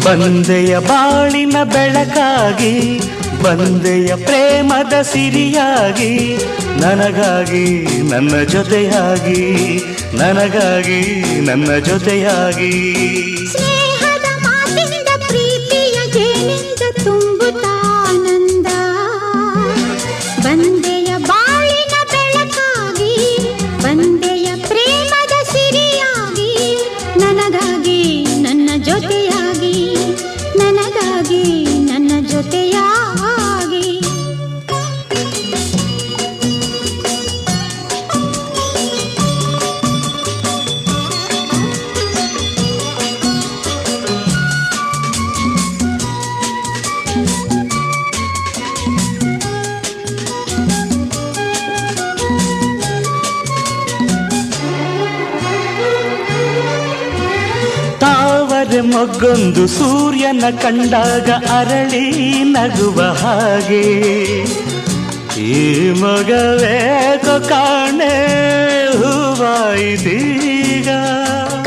ಬಂದೆಯ ಬಾಳಿನ ಬೆಳಕಾಗಿ, ಬಂದೆಯ ಪ್ರೇಮದ ಸಿರಿಯಾಗಿ, ನನಗಾಗಿ ನನ್ನ ಜೊತೆಯಾಗಿ, ನನಗಾಗಿ ನನ್ನ ಜೊತೆಯಾಗಿ. ಸ್ನೇಹದ ಮಾತಿಂದ, ಪ್ರೀತಿಯ ಜೇನಿಂದ ತುಂಬುತ್ತಾನಂದ. ಬಂದೆಯ ಬಾಳಿನ ಬೆಳಕಾಗಿ, ಬಂದೆಯ ಪ್ರೇಮದ ಸಿರಿಯಾಗಿ, ನನಗಾಗಿ ನನ್ನ ಜೊತೆಯಾಗಿ, ನನಗಾಗಿ ನನ್ನ ಜೊತೆಯಾಗಿ. ತಾವರೆ ಮೊಗ್ಗೊಂದು ಸೂರ್ಯನ ಕಂಡಾಗ ಅರಳಿ ನಗುವ ಹಾಗೆ, ಈ ಮಗವೇಕೋ ಕಾಣೆ ಹೂವಾಯಿತೀಗ.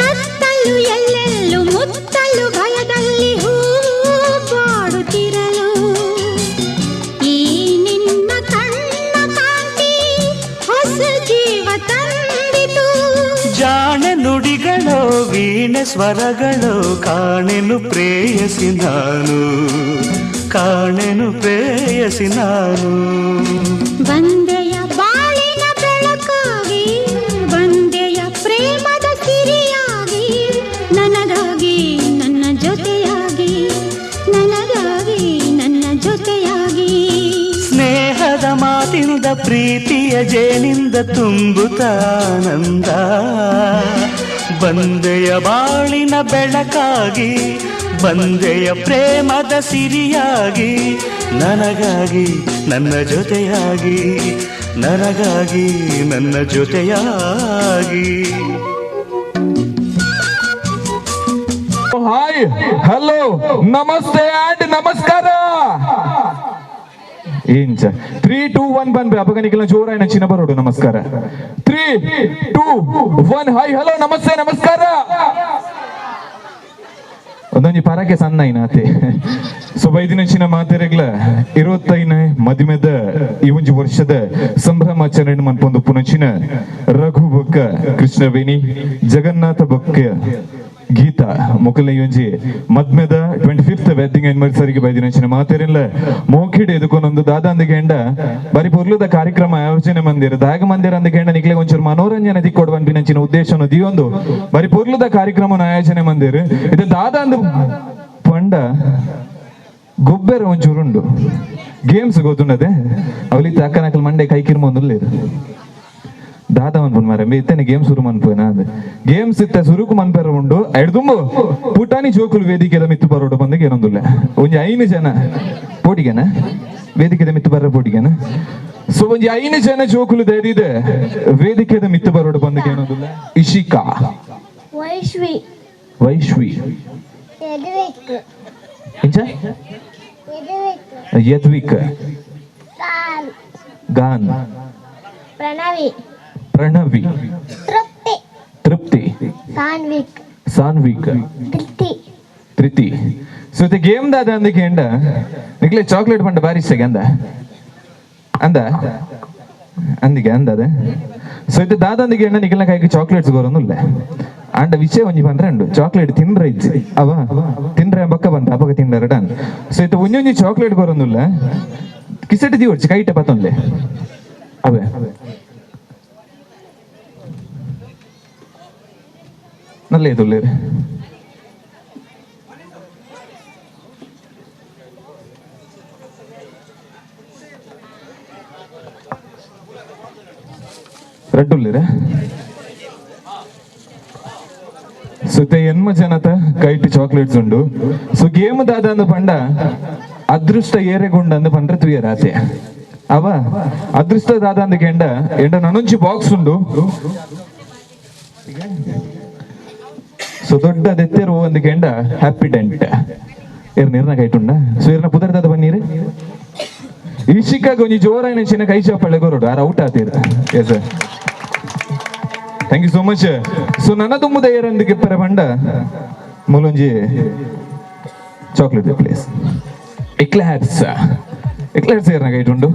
ಕತ್ತಲು ಎಲ್ಲೆಲ್ಲೂ ಮುತ್ತಲು ಭಯದಲ್ಲಿ ಹೂ ಬಾಡುತ್ತಿರಲು, ಈ ನಿನ್ನ ಕಣ್ಣ ಕಾಂತಿ ಹೊಸ ಜೀವ ತಂದಿತು. ಜಾಣ ನುಡಿಗಳೋ ವೀಣೆ ಸ್ವರಗಳೋ ಕಾಣೆನು ಪ್ರೇಯಸಿ ನಾನು, ಕಾಣೆನು ಪ್ರೇಯಸಿ ನಾನು. ಬಂದೆಯ ಬಾಳಿನ ಬೆಳಕಾಗಿ, ಬಂದೆಯ ಪ್ರೇಮದ ಸಿರಿಯಾಗಿ, ನನಗಾಗಿ ನನ್ನ ಜೊತೆಯಾಗಿ, ನನಗಾಗಿ ನನ್ನ ಜೊತೆಯಾಗಿ. ಸ್ನೇಹದ ಮಾತಿಂದ, ಪ್ರೀತಿಯ ಜೇನಿಂದ ತುಂಬುತ್ತಾನಂದ. ಬಂದೆಯ ಬಾಳಿನ ಬೆಳಕಾಗಿ, ಬಂದೆಯ ಪ್ರೇಮದ ಸಿರಿಯಾಗಿ, ನನಗಾಗಿ ನನ್ನ ಜೊತೆಯಾಗಿ, ನನಗಾಗಿ ನನ್ನ ಜೊತೆಯಾಗಿ. ಹಾಯ್, ಹಲೋ, ನಮಸ್ತೆ ಅಂಡ್ ನಮಸ್ಕಾರ. ಇಂಚ 3 2 1 ಬನ್ಬೆ. ಅಪಗ ನಿಖಿಲ ಜೋರಾಯಿನ ಚಿನ್ನ ಬರೋಡು. ನಮಸ್ಕಾರ. 3 2 1. ಹಾಯ್, ಹಲೋ, ನಮಸ್ತೆ, ನಮಸ್ಕಾರ. ಒಂದೊಂಜಿ ಪರಕೆ ಸಣ್ಣ ಐನಾತೆ. ಸೊ ಬೈದಿನಂಚಿನ ಮಾತೆರೆಗ್ಲ 25ನೇ ಮದಿಮೆದ ಈ ಒಂಜಿ ವರ್ಷದ ಸಂಭ್ರಮಾಚರಣೆ ಮನ್ಪೊಂದು ಪುನಚಿನ ರಘು ಬೊಕ್ಕ ಕೃಷ್ಣವೇಣಿ, ಜಗನ್ನಾಥ ಬೊಕ್ಕ ಗೀತಾ ಮೊಕಲ್ನ ಈ ಒಂಜಿ ಮದ್ಮೆದ 25th wedding ಆನಿವರ್ಸರಿಗೆ ಬೈದಿನಂಚಿನ ಮಾತೆರೆಲ್ಲ ಮೋಖಿಡ್ ಎದುಕೊನೊಂದು ದಾದಾಂದಿಗೆ ಎಂಡ ಬಾರಿ ಪೊರ್ಲುದ ಕಾರ್ಯಕ್ರಮ ಆಯೋಜನೆ ಮಂದಿರ ದಾಗ ಮಂದಿರ ಅಂದಿಗೆ ಎಂಡ ನಿಕ್ಲೆ ಒಂಚೂರು ಮನೋರಂಜನೆ ದಿಕ್ಕೊಡು ಪನ್ಪಿನಂಚಿನ ಉದ್ದೇಶನ ದಿಯೊಂದು ಬಾರಿ ಪೊರ್ಲುದ ಕಾರ್ಯಕ್ರಮ ಆಯೋಜನೆ ಮಂದಿರ. ಇದು ದಾದಾಂದು ಪಂಡ ಗೊಬ್ಬರ ಒಂಚೂರುಂಡು. ಗೇಮ್ಸ್ ಗೊತ್ತುಂಡದೆ ಅವಲಿತ್ತ ಅಕ್ಕನಕಲ್ ಮಂಡೆ ಕೈ ಕಿರ್ಮೊಂದುಲ್ಲೇರು. ದಾದ ಮನ್ಪುನ್ ಮಾರೆ, ಇತ್ತನೆ ಗೇಮ್ ಸುರು ಮನ್ಪುನ. ಅದು ಗೇಮ್ಸ್ ಇತ್ತ ಸುರುಕು ಮನ್ಪೆರ ಉಂಡು. ಎಡ್ದುಂಬು ಪುಟಾಣಿ ಜೋಕುಲು ವೇದಿಕೆದ ಮಿತ್ತು ಬರೋಡು ಬಂದಿಗೆ ಏನೊಂದುಲ್ಲ. ಒಂಜಿ 5 ಜನ ಪೋಟಿಗೆನ ವೇದಿಕೆದ ಮಿತ್ತು ಬರ ಪೋಟಿಗೆನ. ಸೊ ಒಂಜಿ 5 ಜನ ಜೋಕುಲು ಧೈರ್ಯದೆ ವೇದಿಕೆದ ಮಿತ್ತು ಬರೋಡು ಬಂದಿಗೆ ಏನೊಂದುಲ್ಲ. ಇಶಿಕಾ, ವೈಶ್ವಿ, ವೈಶ್ವಿ, ಯದ್ವಿಕ್, ಇಂಚ ಯದ್ವಿಕ್, ಯದ್ವಿಕ್, ಕಾನ್, ಗಾನ್, ಪ್ರಣವಿ, ಪ್ರಣವಿ, ತೃಪ್ತಿ, ತೃಪ್ತಿ, ಸಾನ್ವಿಕ್, ಸಾನ್ವಿಕ್, ಧೃತಿ. ಪ್ರೀತಿ. ಸೊ ಇದು ಗೇಮ್ ದಾದ ಅಂದಿಗೆ ಎಂಡ ನಿಕ್ಲೆ ಚಾಕ್ಲೇಟ್ ಪಂಡ ಬಾರಿ ಇಷ್ಟ ಅಂದ ಅಂದ ಅಂದಿಗೆ ಅಂದದೆ. ಸೊ ಇದು ದಾದಂದಿಗೆ ಎಂಡ ನಿಖಲ್ನ ಕೈಗೆ ಚಾಕ್ಲೇಟ್ಸ್ ಗೋರೊಂದುಲ್ಲೆ. ಅಂಡ ವಿಷಯ ಒಂಜಿ ಪಂಡ್ರೆ ಉಂಡು, ಚಾಕ್ಲೇಟ್ ತಿಂದ್ರೆ ಇಜ್ಜಿ ಅವ ತಿಂದ್ರೆ ಬೊಕ್ಕ ಬಂತ ಅಪಗ ತಿಂಡರ ಡನ್. ಸೊ ಇದು ಒಂಜೊಂಜಿ ಚಾಕ್ಲೇಟ್ ಗೋರೊಂದುಲ್ಲೆ. ಕಿಸೆಟ್ ದಿವೊಡ್ಚಿ, ಕೈಟೆ ಪತ್ತೊಂದ್ಲೆ ಅವೇ. ನಲ್ಲ ಇದುಲ್ಲೇರು ರಡ್ಡುಲ್ಲಿರ. ಸುತ್ತೆ ಎನ್ಮ ಜನತ ಕೈಟ್ ಚಾಕ್ಲೇಟ್ಸ್ ಉಂಡು. ಸೊ ಗೇಮ್ ದಾದ ಅಂದು ಪಂಡ ಅದೃಷ್ಟ ಏರೆಗುಂಡ ಅಂದು ಪಂಡ್ರೆ ತುಯರಾತೆ ಅವ. ಅದೃಷ್ಟ ದಾದ ಅಂದು ಕೆಂಡ ಎಂಡ ನನೊಂಜಿ ಬಾಕ್ಸ್ ಉಂಡು. ಸೊ ದೊಡ್ಡ ದೆತ್ತೆರು ಒಂದು ಕೆಂಡ ಹ್ಯಾಪಿ ಡೆಂಟ್ ಇರ್ ನೀರ್ನ ಕೈಟುಂಡ. ಸೊ ಇರ್ನ ಪುದರ್ದಾದ ಬನ್ನೀರು. ಇಶಿಕಾಗ ಒಂಜಿ ಜೋರಾಯಿನ ಚಿನ್ನ ಕೈ ಚಪ್ಪಾಳೆ ಕೊರಡು. Are out ಆತೀರ. Yes sir, thank you so much. So ನನ್ನ ತುಂಬುದ ಏರಂದಿಗೆ ಪರ ಪಂಡ ಮೂಲೊಂಜಿ Chocolate please. Eclairs eclairs ಇರ್ನ ಕೈಟುಂಡು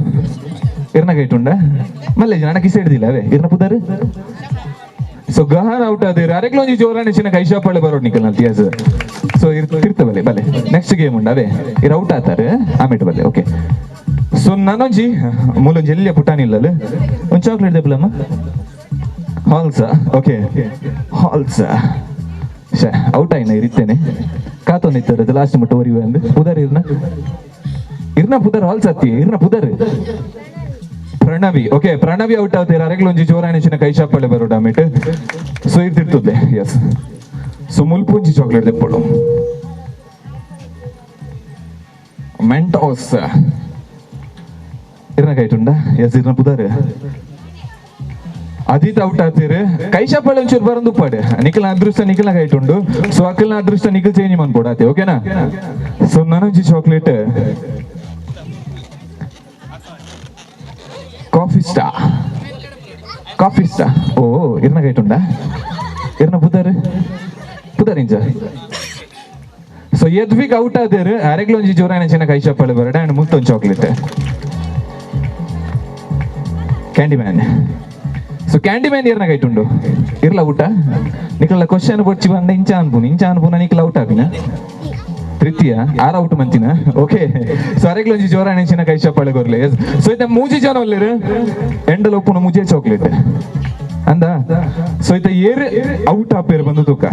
ಇರ್ನ ಕೈಟುಂಡ ಮಲ್ಲೆ ಜನ ಕಿಸ ಹಿಡ್ದಿಲ್ಲ ಅವೇ ಇರ್ನ ಪುದಾರು. ಸೊ ಗಹನ್ ಔಟ್ ಆದಿರ ಅರೆಗ್ಲೊಂಜಿ ಜೋರಾಣಿ ಚಿನ್ನ ಕೈ ಶಾಪಾಳೆ ಬರೋಡ್ ನಿಕಲ್ ನಲ್ತಿ. ಸೊ ತಿರ್ತ ಬಲೆ ಬಲೆ ನೆಕ್ಸ್ಟ್ ಗೇಮ್ ಉಂಡು ಅವೇ ಇರ್ ಔಟ್ ಆತಾರೆ ಆಮೇಲೆ ಬಲೆ. ಓಕೆ ಸೊ ನಾನೊಂಜಿ ಮೂಲೊಂಜಿ ಎಲ್ಲಿಯ ಪುಟಾಣಿಲ್ಲಲ್ಲ ಒಂದು ಚಾಕ್ಲೇಟ್ ದೆಪ್ಪಲಮ್ಮ halls. Okay halls ಶೇ ಔಟ್ ಆಯ್ನ ಇರಿತ್ತೇನೆ ಕಾತೊಂದಿತ್ತಾರೆ ಲಾಸ್ಟ್ ಮುಟ್ಟ ಒರಿವೆ ಅಂದು ಪುದರ್ ಇರ್ನ ಇರ್ನ ಪುದರ್ ಹಾಲ್ಸ್ ಅತ್ತಿ ಇರ್ನ ಪುದರ್ ಪ್ರಣವಿ. ಓಕೆ ಪ್ರಣವಿ ಔಟ್ ಆತೀರ ಅರೆಗ್ಲೊಂಜಿ ಜೋರಾಣಿ ಚಿನ್ನ ಕೈ ಶಾಪಳೆ ಬರೋಡ ಆಮೇಟ್. ಸೊ ಇರ್ತಿರ್ತದೆ. ಎಸ್ ಸೊ ಮುಲ್ಪುಂಜಿ ಚಾಕ್ಲೇಟ್ ದೆಪ್ಪಡು ಮೆಂಟೋಸ್ ಇರ್ನ ಕೈಟುಂಡ. ಎಸ್ ಇರ್ನ ಪುದರ್ ಅದಿತ್ ಔಟ್ ಆತೀರ್ ಕೈ ಶಾಪಳೆ ಒಂಚೂರು ಬರಂದು ಉಪ್ಪಾಡು ನಿಖಲ್ನ ಅದೃಷ್ಟ ನಿಖಲ್ನ ಕೈಟುಂಡು. ಸೊ ಅಖಿಲ್ನ ಅದೃಷ್ಟ ನಿಖಲ್ ಚೇಂಜ್ ಮನ್ಪೋಡು ಆತೆ. ಓಕೆನಾ? ಸೊ ನನೊಂಜಿ chocolate coffee star coffee star. ಓ ಇರ್ನ ಕೈಟುಂಡ ಇರ್ನ ಪುದರ್ ಪುದರ್ ಇಂಚ. ಸೊ ಯದ್ವಿಗ್ ಔಟ್ ಆದೇರು ಅರೆಗ್ಲೊಂಜಿ ಜೋರಾಯಣ ಚಿನ್ನ ಕೈ ಚಪ್ಪಾಳೆ ಬರಡ ಅಂಡ್ ಮುತ್ತೊಂದು chocolate candy man. So candy man ಇರ್ನ ಕೈಟುಂಡು ಇರ್ಲ ಊಟ ನಿಖಲ ಕ್ವಶನ್ ಬೊಚ್ಚಿ ಬಂದ ಇಂಚ ಅನ್ಪುನ ಇಂಚ ಅನ್ಪುನ ನಿಖಲ ಔಟ್ ಆಪಿನ ತೃತೀಯ ಆರ್ ಔಟ್ ಮಂತಿನ. ಓಕೆ ಸೊ ಅರೆಗ್ಲೊಂಜಿ ಜೋರಾಯಣ ಚಿನ್ನ ಕೈ ಚಪ್ಪಾಳೆ ಕೊರ್ಲೆ. ಸೊ ಇತ್ತ ಮೂಜಿ ಜನ ಒಲ್ಲೆರು ಎಂಡಲ ಉಪ್ಪುನ ಮುಜೆ ಚಾಕ್ಲೇಟ್ ಅಂದ. ಸೊ ಇತ್ತ ಏರ್ ಔಟ್ ಆಪೇರು ಬಂದು ತೂಕ.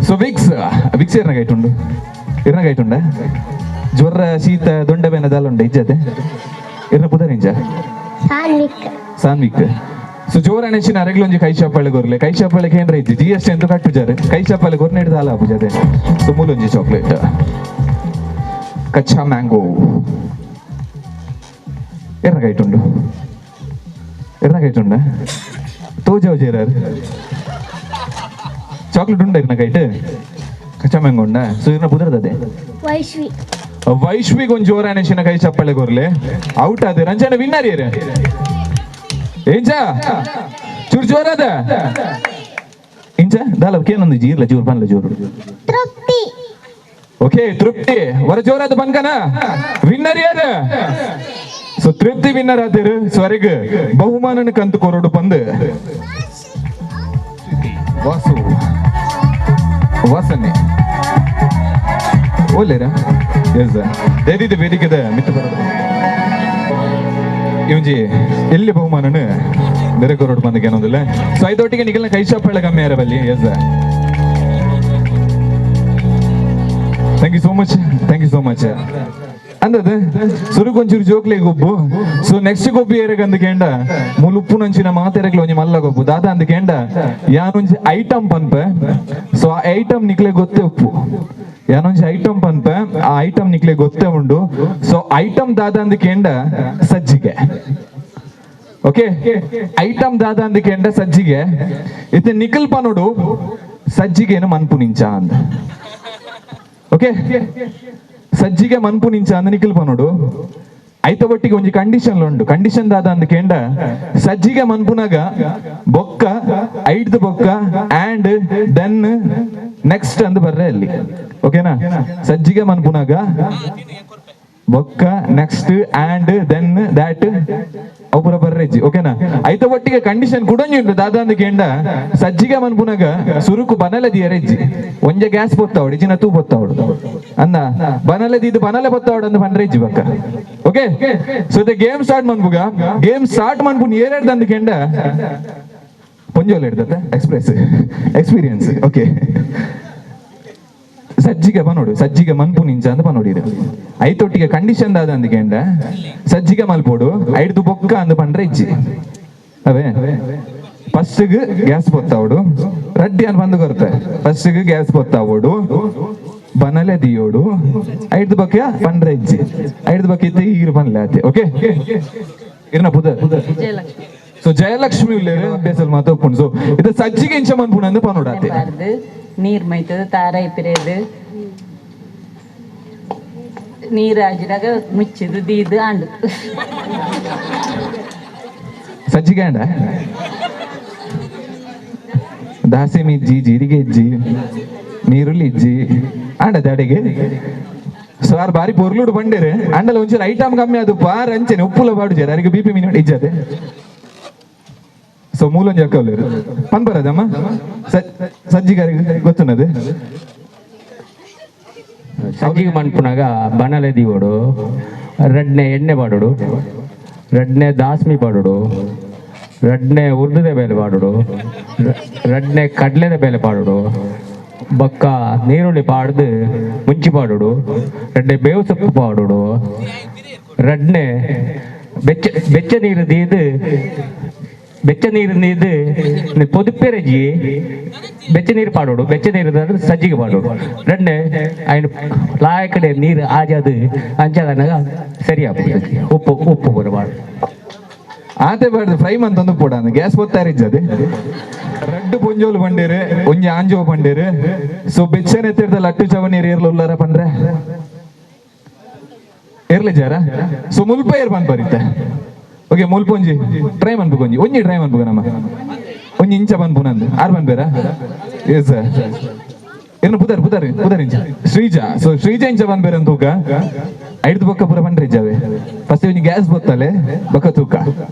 So Vicks Vicks ಇರ್ನ ಕೈಟುಂಡು ಇರ್ನ ಕೈಟುಂಡ ಜ್ವರ ಶೀತ ದೊಂಡೆ ಬೇನ ದಾಲ ಉಂಡ ಇಜ್ಜತೆ ಇರ್ನ ಪುದರಿಂಜ ಸಾನ್ವಿಕ್ ಸಾನ್ವಿಕ್. ಸೊ ಜೋರ ನೆಚ್ಚಿನ ಅರೆಗ್ಲೊಂಜಿ ಕೈ ಚಪ್ಪಾಳೆ ಕೊರ್ಲೆ ಕೈ ಚಪ್ಪಾಳೆ ಕೇಂದ್ರ ಇಜ್ಜಿ G S T ಅಂತ ಕಟ್ಟುಜಾರೆ ಕೈ ಚಪ್ಪಾಳೆ ಕೊರ್ನೆ ಹಿಡ್ದು ಹಾಲು ಆಪುಜಾದೆ. ಸೊ ಮೂಲೊಂಜಿ ಚಾಕ್ಲೇಟ್ ಕಚ್ಚಾ ಮ್ಯಾಂಗೋ ಎರ್ನ ಕೈಟುಂಡು ಎರ್ನ ಕೈಟುಂಡ ತೋಜಾವ್ ಜೇರಾರು ಚಾಕ್ಲೇಟ್ ಉಂಡ ಇರ್ನ ಕೈಟ್ ಕಚ್ಚಾ ಮ್ಯಾಂಗೋ ಉಂಡ. ಸೊ ಇರ್ನ ಪುದರ್ದದೆ ವೈಶ್ವಿ ವೈಶ್ವಿಗ್ ಒಂಜಿ ಜೋರ ನೆಚ್ಚಿನ ಕೈ ಚಪ್ಪಾಳೆ ಕೊರ್ಲೆ ಔಟ್ ಆದೆ ರಂಜನ ವಿನ್ನರ್ ಏರ್ ಇಂಚ ಚೂರು ಜೋರದ ಇಂಚ ದಾಲ ಕೇನೊಂದು ಜೀರ್ಲ ಜೋರು ಪನ್ಲ ಜೋರು. ತೃಪ್ತಿ ಓಕೆ ತೃಪ್ತಿ ವರ ಜೋರಾದ ಬನ್ಕನ ವಿನ್ನರ್ ಯಾರು? ಸೊ ತೃಪ್ತಿ ವಿನ್ನರ್ ಆದಿರು. ಸೊ ಅರೆಗ್ ಬಹುಮಾನನ ಕಂತು ಕೊರಡು ಬಂದು ವಾಸು ವಾಸನೆ ಓಲೇರ. ಎಸ್ ದೇದಿದ ವೇದಿಕೆದ ಮಿತ್ತು ಬರೋದು ಇವಂಜಿ ಎಲ್ಲಿ ಬಹುಮಾನನ ಬೇರೆ ಕೊರಡು ಬಂದಕ್ಕೆ ಏನೊಂದಿಲ್ಲ. ಸೊ ಐದೊಟ್ಟಿಗೆ ನಿಖಲ್ನ ಕೈ ಚಪ್ಪಾಳೆ ಕಮ್ಮಿ ಬಲ್ಲಿ. Yes thank you so much thank you so much ಅಂದದ ಸುರುಕೊಂಚೂರು ಜೋಕ್ಲೆ ಗೊಬ್ಬು. ಸೊ ನೆಕ್ಸ್ಟ್ ಗೊಬ್ಬು ಏರಗ ಅಂದ ಮುಲುಪ್ಪು ನಂಚಿನ ಮಾತೆರಗ್ಲ ಒಂಜಿ ಮಲ್ಲ ಗೊಬ್ಬು ದಾದ ಅಂದ ಕೇಂಡ ಯಾನೊಂಜಿ ಐಟಮ್ ಪನ್ಪೆ. ಸೊ ಆ ಐಟಮ್ ನಿಕ್ಲೆ ಗೊತ್ತೇ ಉಪ್ಪು ಯಾನೊಂಜಿ ಐಟಮ್ ಪನ್ಪೆ ಆ ಐಟಮ್ ನಿಕ್ಲೆ ಗೊತ್ತೇ ಉಂಡು. ಸೊ ಐಟಮ್ ದಾದ ಅಂದ ಕೇಂಡ ಸಜ್ಜಿಗೆ. ಓಕೆ ಐಟಮ್ ದಾದ ಅಂದ ಕೇಂಡ ಸಜ್ಜಿಗೆ ಇತ್ತೆ ನಿಖಲ್ ಪನೋಡು ಸಜ್ಜಿಗೆನು ಮನ್ಪು ನಿಂಚ ಅಂದ. ಓಕೆ ಸಜ್ಜಿಗೆ ಮನ್ಪು ನಿಂಚ ಅಂದ ನಿಖಲ್ ಪನೋಡು ಐತ ಒಟ್ಟಿಗೆ ಒಂಜಿ ಕಂಡೀಷನ್ ಉಂಡು. ಕಂಡೀಷನ್ ದಾದ ಅಂದ ಕೇಂಡ ಸಜ್ಜಿಗೆ ಮನ್ಪುನಾಗ ಬೊಕ್ಕ ಐಡ್ದು ಬೊಕ್ಕ and then next ಅಂದ್ ಬರ್ರೆ ಅಲ್ಲಿ. ಓಕೆನಾ? ಸಜ್ಜಿಗೆ ಮನ್ಪುನಾಗ ಬೊಕ್ಕ next and then that ಅವು ಬರ್ರೆಜ್ಜಿ. ಓಕೆನಾ? ಐತ ಒಟ್ಟಿಗೆ ಕಂಡೀಷನ್ ಕುಡೊಂಜಿ ಉಂಟು ದಾದ ಅಂದ ಕೇಂಡ ಸಜ್ಜಿಗೆ ಮನ್ಪುನಾಗ ಸುರುಕು ಬನಲೆ ದಿಯರೆಜ್ಜಿ ಒಂಜೆ ಗ್ಯಾಸ್ ಪೊತ್ತಾವಡು ಇಜಿನ ತೂ ಪೊತ್ತಾವಡು ಅನ್ನ ಬನಲೆ ದಿದ್ದು ಬನಲೆ ಪೊತ್ತಾವಡು ಅಂದ್ ಪನ್ರೆಜ್ಜಿ ಬಕ್ಕ. Okay so the game start ಮನ್ಪುಗ game start ಮನ್ಪು ಏರೆಡ್ದು ಅಂದ ಕೇಂಡ ಪೊಂಜೋಲ್ ಹಿಡ್ದತ್ತ express experience. Okay ಸಜ್ಜಿಗೆ ಬನೋಡು ಸಜ್ಜಿಗೆ ಮನ್ಪು ನಿಂಚ ಅಂತ ಬನೋಡಿರು ಐತೊಟ್ಟಿಗೆ ಕಂಡೀಷನ್ ದಾದ ಅಂದ ಸಜ್ಜಿಗೆ ಮಲ್ಪೋಡು ಐಡ್ದು ಬೊಕ್ಕ ಅಂದ್ ಪಂಡ್ರೆ ಇಜ್ಜಿ ಅವೇ ಫಸ್ಟ್ಗ್ ಗ್ಯಾಸ್ ಪೊತ್ತಾವಡು ರಡ್ಡಿ ಅನ್ ಬಂದು ಕೊರ್ತೆ ಫಸ್ಟ್ಗ್ ಗ್ಯಾಸ್ ಪೊತ್ತಾವಡು ಬನಲೆ ದಿಯೋಡು ಐಡ್ದು ಬೊಕ್ಕ ಪಂಡ್ರೆ ಇಜ್ಜಿ ಐಡ್ದು ಬೊಕ್ಕ ಇತ್ತೆ ಈರು ಪನ್ಲೆ ಆತೆ. ಓಕೆ ಇರ್ನ ಪುದರ್ ಸೊ ಜಯಲಕ್ಷ್ಮಿ ಉಲ್ಲೇರು ಅಭ್ಯಾಸ ಮಾತ ಉಪ್ಪುಂಡು. ಸೊ ಇದು ಸಜ್ಜಿಗೆ ಇಂಚ ಮನ್ಪುಂಡು ಅಂದ್ ಪನೋಡು ಆತೆ. ನೀರ್ ಮೈತದ ತಾರಾಯಿ ಪಿರೇದು ನೀರ್ ಆಜಿನಾಗ ಮುಚ್ಚಿದು ದೀದು ಆಂಡು ಸಜ್ಜಿಗೆ ಅಂಡ ದಾಸೆ ಮಿಜ್ಜಿ ಜೀರಿಗೆ ಇಜ್ಜಿ ನೀರುಳ್ಳಿ ಇಜ್ಜಿ ಆಂಡ ದಾಡಿಗೆ. ಸೊ ಆರ್ ಬಾರಿ ಪೊರ್ಲುಡು ಬಂಡೇರು ಅಂಡಲ ಒಂಚೂರು ಐಟಮ್ ಕಮ್ಮಿ ಅದು ಬಾರ್ ಅಂಚೆನೆ ಉಪ್ಪುಲ ಬಾಡುಜಾರ ಅರಿಗೆ ಬಿಪಿ ಮೀನು ಇಜ್ಜದೆ. ಸೊ ಮೂಲೊಂಜಿ ಅಕ್ಕವ್ಲೇರು ಪನ್ಪರದಮ್ಮ ಸಜ್ಜಿಗಾರಿಗೆ ಗೊತ್ತುನ್ನದು. ಸಜ್ಜಿಗೆ ಮನ್ಪುನಾಗ ಬನಲೆ ದೀವೋಡು, ರಡ್ನೆ ಎಣ್ಣೆ ಪಾಡೋಡು, ರಡ್ನೆ ದಾಸ್ಮಿ ಪಾಡೋಡು, ರಡ್ನೆ ಉರ್ದುದ ಬೇಲೆ ಪಾಡೋಡು, ರಡ್ನೆ ಕಡ್ಲೆದ ಬೇಲೆ ಪಾಡೋಡು, ಬೊಕ್ಕ ನೀರುಳ್ಳಿ ಪಾಡ್ದು ಮುಂಚಿ ಪಾಡೋಡು, ರಡ್ಡೆ ಬೇವು ಸೊಪ್ಪು ಪಾಡೋಡು, ರಡ್ನೆ ಬೆಚ್ಚ ಬೆಚ್ಚ ನೀರು ದೀದು ಬೆಚ್ಚ ನೀರು ನೀದು ಪೊದುಪೆರಜಿ ಬೆಚ್ಚ ನೀರು ಪಾಡೋಡು, ಬೆಚ್ಚ ನೀರು ಸಜ್ಜಿಗೆ ಪಾಡೋಡು, ರಡ್ನೆ ಐನು ಲಾಯಕಡೆ ನೀರು ಆಜಾದು ಅಂಚಾದನಾಗ ಸರಿ ಆಗ್ತದೆ. ಉಪ್ಪು ಉಪ್ಪು ಬರಬಾರ್ದು. ಆತೆ ಬಾರ್ದು ಫ್ರೈ ಮಂತೊಂದು ಪೋಡ ಗ್ಯಾಸ್ ಬೊತ್ತಾರಿಜ್ಜದೆ. ರಡ್ಡು ಪೊಂಜೋಲು ಬಂಡೇರು ಒಂಜಿ ಆಂಜೋ ಬಂಡೇರು. ಸೊ ಬೆಚ್ಚನೆ ಎತ್ತಿರ್ದ ಲಟ್ಟು ಚವನೀರು ಏರ್ಲ ಉಲ್ಲಾರ ಪಂಡ್ರೆ ಏರ್ಲೆ ಜಾರ. ಸೊ ಮುಲ್ಪ ಏರ್ ಪನ್ ಬರಿತ. ಓಕೆ ಮುಲ್ಪ ಒಂಜಿ ಟ್ರೈ ಮನ್ಪುಗ ಒಂಜಿ ಒಂಜಿ ಟ್ರೈ ಮನ್ಪುಗ ನಮ್ಮ ಒಂಜಿ ಇಂಚ ಪನ್ಪು ನಂದು ಆರ್ ಪನ್ಪೇರ. ಎಸ್ ಇರ್ನ ಪುದರ್ ಪುದರ್ ಪುದರ್ ಇಂಚ ಶ್ರೀಜಾ. ಸೊ ಶ್ರೀಜಾ ಇಂಚ ಪನ್ಪೇರ ಅಂತ ತೂಕ ಐದು ಬೊಕ್ಕ ಪೂರ ಪಂಡ್ರೆ ಇಜ್ಜಾವೆ. ಫಸ್ಟ್ ಒಂಜಿ ಗ್ಯಾಸ್ ಬೊತ್ತಲೆ ಬೊಕ್ಕ ತೂಕ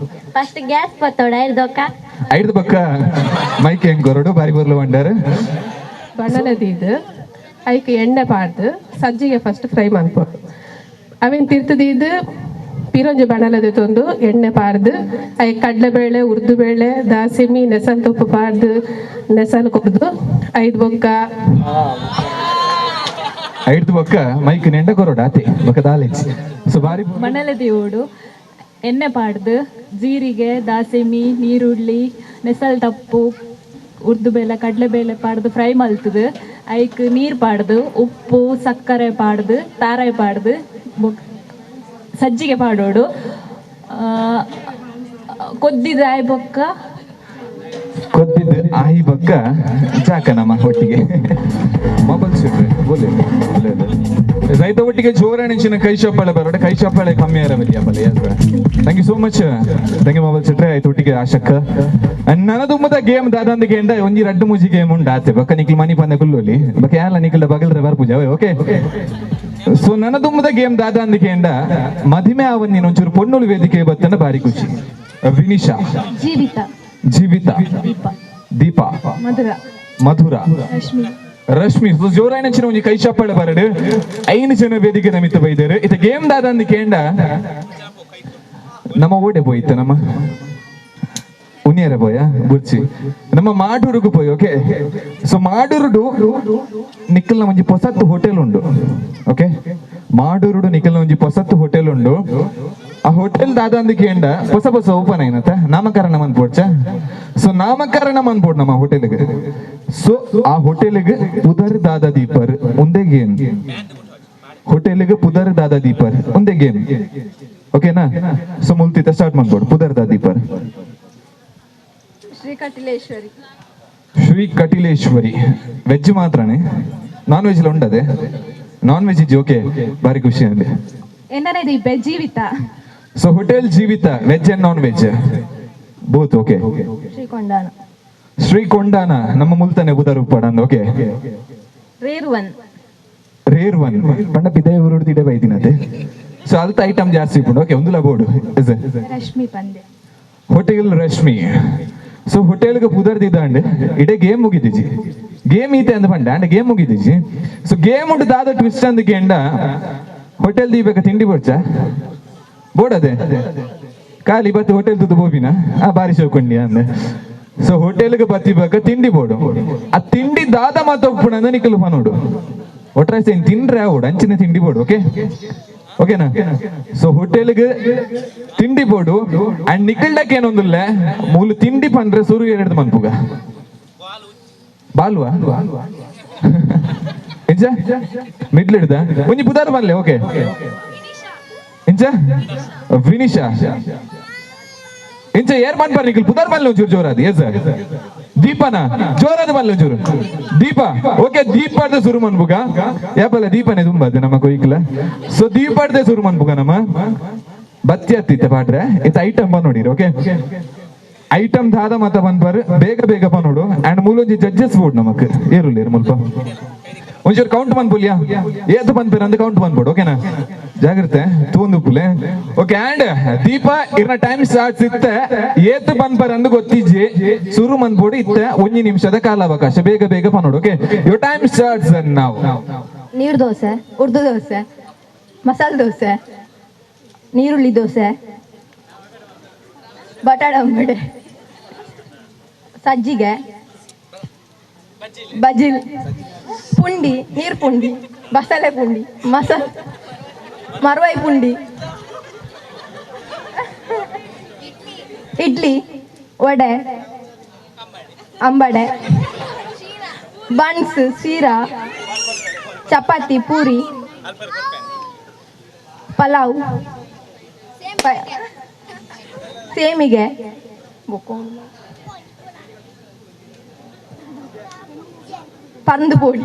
ಫಸ್ಟ್ ಗ್ಯಾಸ್ ಪತ್ತೋಡ ಐದು ಐದು ಬೊಕ್ಕ ಮೈಕ್ ಹೆಂಗ್ ಕೊರಡು ಬಾರಿ ಬರ್ಲು ಬಂಡಾರ. ಬಣ್ಣನೆ ದೀದು ಐಕ್ ಎಣ್ಣೆ ಪಾಡ್ದು ಸಜ್ಜಿಗೆ ಫಸ್ಟ್ ಫ್ರೈ ಮನ್ಪೊಡು. ಅವೇನು ತಿರ್ತದೀದು ಪಿರೊಂಜಿ ಬಣಲದ ತೊಂದು ಎಣ್ಣೆ ಪಾರ್ದು I ಕಡಲೆಬೇಳೆ ಉರ್ದುಬೇಳೆ ದಾಸಿಮಿ ನೆಸಲ್ ತುಪ್ಪ ಪಾರ್ದು ನೆಸಲ್ ಕೊರ್ದು ಐದು ಬೊಕ್ಕ ಐದು ಬೊಕ್ಕ ಮೈಕ್ ನೆಂಡ ಕೊರಡು ಆತೆ ಬೊಕ್ಕ ದಾಲೆಜ್. ಸೊ ಬಾರಿ ಮಣಲೆ ದೇವೋಡು ಎಣ್ಣೆ ಪಾಡ್ದು ಜೀರಿಗೆ ದಾಸಿಮಿ ನೀರುಳ್ಳಿ ನೆಸಲ್ ತಪ್ಪು ಉರ್ದುಬೇಳೆ ಕಡಲೆಬೇಳೆ ಪಾಡ್ದು ಫ್ರೈ ಮಲ್ತದು ಐಕ್ ನೀರು ಪಾಡ್ದು ಉಪ್ಪು ಸಕ್ಕರೆ ಪಾಡ್ದು ತಾರಾಯಿ ಪಾಡ್ದು ಸಜ್ಜಿಗೆ ಪಾಡೋಡು ಕೊದ್ದಿದ ಆಯ್ ಬೊಕ್ಕ ಕೊದ್ದಿದ್ದು ಆಯಿ ಬೊಕ್ಕ ಜಾಕ ನಮ್ಮ ಒಟ್ಟಿಗೆ ಮೊಬೈಲ್ ಸಿಡ್ರಿ ಬೋಲೆ ರೈತ ಒಟ್ಟಿಗೆ ಜೋರಾಣಿಂಚಿನ ಕೈ ಚಪ್ಪಾಳೆ ಬರೋಡೆ ಕೈ ಚಪ್ಪಾಳೆ ಕಮ್ಮಿ ಆರಬಲ್ಲಿ ಅಪ್ಪಲೆ. Thank you so much, thank you mobile ಸಿಟ್ರೆ. ಆಯ್ತು ಒಟ್ಟಿಗೆ ಆಶಕ್ಕ ನನದುಮ್ಮದ ಗೇಮ್ ದಾದಂದ ಗೇಂಡ ಒಂಜಿ ರಡ್ಡು ಮೂಜಿ ಗೇಮ್ ಉಂಡು ಆತೆ ಬೊಕ್ಕ ನಿಕ್ಲು ಮನಿ ಪಂದ ಕುಲ್ಲೋಲಿ ಬೊಕ್ಕ ಯಾಲ ನಿಕ್ಲ ಬಗಲ್ರೆ ಬರ್ಪೂಜ. ಓಕೆ ಸೊ ನನದುಮ್ಮದ ಗೇಮ್ ದಾದಂದ ಗೇಂಡ ಮದಿಮೆ ಆವನ್ನಿನ ಒಂಚೂರು ಪೊಣ್ಣುಳು ವೇದಿಕೆ ಬತ್ತನ ಬಾರಿ ಖುಷಿ. ವಿನಿಶಾ, ಜೀವಿತ, ಜೀವಿತ, ದೀಪ, ಮಧುರ, ಮಧುರ, ರಶ್ಮಿ, ರಶ್ಮಿ. ಸೊ ಜೋರಾಯಣ ಒಂಜಿ ಕೈ ಚಪ್ಪಾಳೆ ಬರಡು ಐನು ಜನ ವೇದಿಕೆ ನಮಿತ ಬೈದರು. ಇತ ಗೇಮ್ ದಾದಂದ ಕೇಂಡ ನಮ್ಮ ಓಡೆ ಪೋಯಿತ್ತ ನಮ್ಮ ಉನಿಯರ ಪೋಯ ಬುರ್ಚಿ ನಮ್ಮ ಮಾಡೂರುಗು ಪೋಯ್. ಓಕೆ ಸೊ ಮಾಡೂರುಡು ನಿಕ್ಕಲ್ನ ಒಂಜಿ ಪೊಸತ್ತು ಹೋಟೆಲ್ ಉಂಡು. ಓಕೆ ಮಾಡೂರುಡು ನಿಕ್ಕಲ್ನ ಒಂಜಿ ಪೊಸತ್ತು ಹೋಟೆಲ್ ಉಂಡು. ಆ ಹೋಟೆಲ್ ದಾದಂದ ಕೇಂಡ ಹೊಸ ಹೊಸ ಓಪನ್ అయినత ನಾಮಕರಣ ಮನ್ಪೋಡ್ಚ. ಸೊ ನಾಮಕರಣ ಮನ್ಪೋಡ್ ನಮ್ಮ ಹೋಟೆಲ್ಗೆ. ಸೊ ಆ ಹೋಟೆಲ್ಗೆ ಪುದರ್ ದಾದಾ ದೀಪರ್ ಒಂದೇ ಗೇಮ್. ಹೋಟೆಲ್ಗೆ ಪುದರ್ ದಾದಾ ದೀಪರ್ ಒಂದೇ ಗೇಮ್. ಓಕೆನಾ? ಸೊ ಮುಲ್ತಿತ ಸ್ಟಾರ್ಟ್ ಮಾಡ್ಬೋದು. ಪುದರ್ ದಾದಾ ದೀಪರ್. ಶ್ರೀ ಕಟಿಲೇಶ್ವರಿ. ಶ್ರೀ ಕಟಿಲೇಶ್ವರಿ ವೆಜ್ ಮಾತ್ರನೇ, ನಾನ್ ವೆಜ್ ಉಂಡದೆ? ನಾನ್ ವೆಜ್ ಇಜ್ಜಿ. ಓಕೆ ಬಾರಿ ಖುಷಿ ಅಂದೆ. ಎಣ್ಣೆ ದೀಪ Jeevitha. So hotel Jeevitha veg and non veg both. Okay Srikondana. Srikondana ನಮ್ಮ ಮುಲ್ತಾನೆ ಬುಧರ್ Uppada. Okay rare one. Rare one ಪಂಡ ಪಿದಾಯ ಊರುಡು ತಿಡೆ ಬೈದಿನತೆ. ಸೊ ಅಲ್ತ ಐಟಮ್ ಜಾಸ್ತಿ ಉಂಟು. ಓಕೆ ಒಂದುಲ ಬೋರ್ಡು. ರಶ್ಮಿ ಪಂದೆ. ಹೋಟೆಲ್ ರಶ್ಮಿ. ಸೊ ಹೋಟೆಲ್ಗೆ ಪುದರ್ ದಿದ್ದಾಂಡ್ ಇಡೇ ಗೇಮ್ ಮುಗಿದಿಜಿ. ಗೇಮ್ ಈತೆ ಅಂದ ಪಂಡ ಅಂಡ ಗೇಮ್ ಮುಗಿದಿಜಿ. ಸೊ ಗೇಮ್ ಉಂಟು ದಾದ ಟ್ವಿಸ್ಟ್ ಅಂದ ಗೇಂಡ ಹೋಟೆಲ್ ದೀಬೇಕ ತಿಂಡಿ ಬೋಡ್ಚ ಬೋಡದೆ ಖಾಲಿ ಬತ್ತಿ ಹೋಟೆಲ್ ತುದು ಬೋಬಿನ ಆ ಬಾರಿ ಶೋಕೊಂಡಿ ಅಂದೆ. ಸೊ ಹೋಟೆಲ್ಗೆ ಬತ್ತಿ ಬೇಕ ತಿಂಡಿ ಬೋಡು. ಆ ತಿಂಡಿ ದಾದ ಮಾತ ಒಪ್ಪುಣ ನಿಕ್ಕಲು ಪನೋಡು ಒಟ್ರಾಸಿ ತಿಂಡ್ರೆ ಆವೋಡು ಅಂಚಿನ ತಿಂಡಿ ಬೋಡು. ಓಕೆ ಓಕೆನಾ? ಸೊ ಹೋಟೆಲ್ಗೆ ತಿಂಡಿ ಬೋಡು ಅಂಡ್ ನಿಕ್ಕಲ್ಡಕ್ಕೆ ಏನೊಂದಿಲ್ಲ ಮೂಲು ತಿಂಡಿ ಪಂಡ್ರೆ ಸುರು ಎರಡು ಮನ್ಪುಗ ಬಾಲ್ವಾ ಇಂಚ ಮಿಡ್ಲ್ ಹಿಡ್ದ ಒಂಜಿ ಬುಧಾರ ಬನ್ಲೆ. ಓಕೆ ಇಂಚ ವಿನಿಶಾ ಇಂಚ ಏರ್ ಮನ್ಪರ್ ನಿಖಿಲ್ ಪುದರ್ ಬನ್ಲೆ ಒಂಚೂರು ಜೋರಾದ. ಎಸ್ ದೀಪನ ಜೋರಾದ ಬನ್ಲೆ ಒಂಚೂರು ದೀಪ. ಓಕೆ ದೀಪಾರ್ದ ಸುರು ಮನ್ಪುಗ ಯಾಪಲ್ಲ ದೀಪನೇ ತುಂಬಾ ನಮ್ಮ ಕೊಯ್ಕಲ. ಸೊ ದೀಪಾರ್ದ ಸುರು ಮನ್ಪುಗ ನಮ್ಮ ಬತ್ತಿ ಹತ್ತಿತ್ತೆ ಪಾಡ್ರೆ ಇತ್ತ ಐಟಮ್ ಬಂದ್ ನೋಡಿರಿ. ಓಕೆ ಐಟಮ್ ದಾದ ಮತ ಬಂದ್ಬಾರ ಬೇಗ ಬೇಗ ನೋಡು ಅಂಡ್ ಮೂಲೊಂಜಿ ಜಡ್ಜಸ್ ಬೋರ್ಡ್ ನಮಕ್ ಏರುಲ್ಲ ಮುಲ್ಪ. ಒಂಚೂರು ಕೌಂಟ್ ಮನ್ಪುಲಿಯಾ ಏತು ಪನ್ಪೇರ ಅಂದ್ ಕೌಂಟ್ ಮನ್ಪೋಡು ಓಕೆನಾ? ಜಾಗ್ರತೆ ತೂಂದು ಪುಲೆ. ಓಕೆ ಅಂಡ್ ದೀಪ ಇರ್ನ ಟೈಮ್ ಸ್ಟಾರ್ಟ್ಸ್ ಇತ್ತೆ ಏತು ಪನ್ಪರ್ ಅಂದ್ ಗೊತ್ತಿಜ್ಜಿ ಸುರು ಮನ್ಪೋಡು ಇತ್ತೆ ಒಂಜಿ ನಿಮಿಷದ ಕಾಲಾವಕಾಶ ಬೇಗ ಬೇಗ ಪನೋಡು. ಓಕೆ your time starts ನಾವು. ನೀರು ದೋಸೆ, ಉರ್ದು ದೋಸೆ, ಮಸಾಲೆ ದೋಸೆ, ನೀರುಳ್ಳಿ ದೋಸೆ, ಬಟಾಟ ಅಂಬಡೆ, ಸಜ್ಜಿಗೆ, ಬಜಿಲ್, ಪುಂಡಿ, ನೀರು ಪುಂಡಿ, ಬಸಳೆ ಪುಂಡಿ, ಮಸಾಲೆ ಮರವಾಯಿ ಪುಂಡಿ, ಇಡ್ಲಿ, ವಡೆ, ಅಂಬಡೆ, ಬನ್ಸ್, ಶೀರಾ, ಚಪಾತಿ, ಪೂರಿ, ಪಲಾವ್, ಸೇಮಿಗೆ, ಪರಂದು ಪೊಡಿ,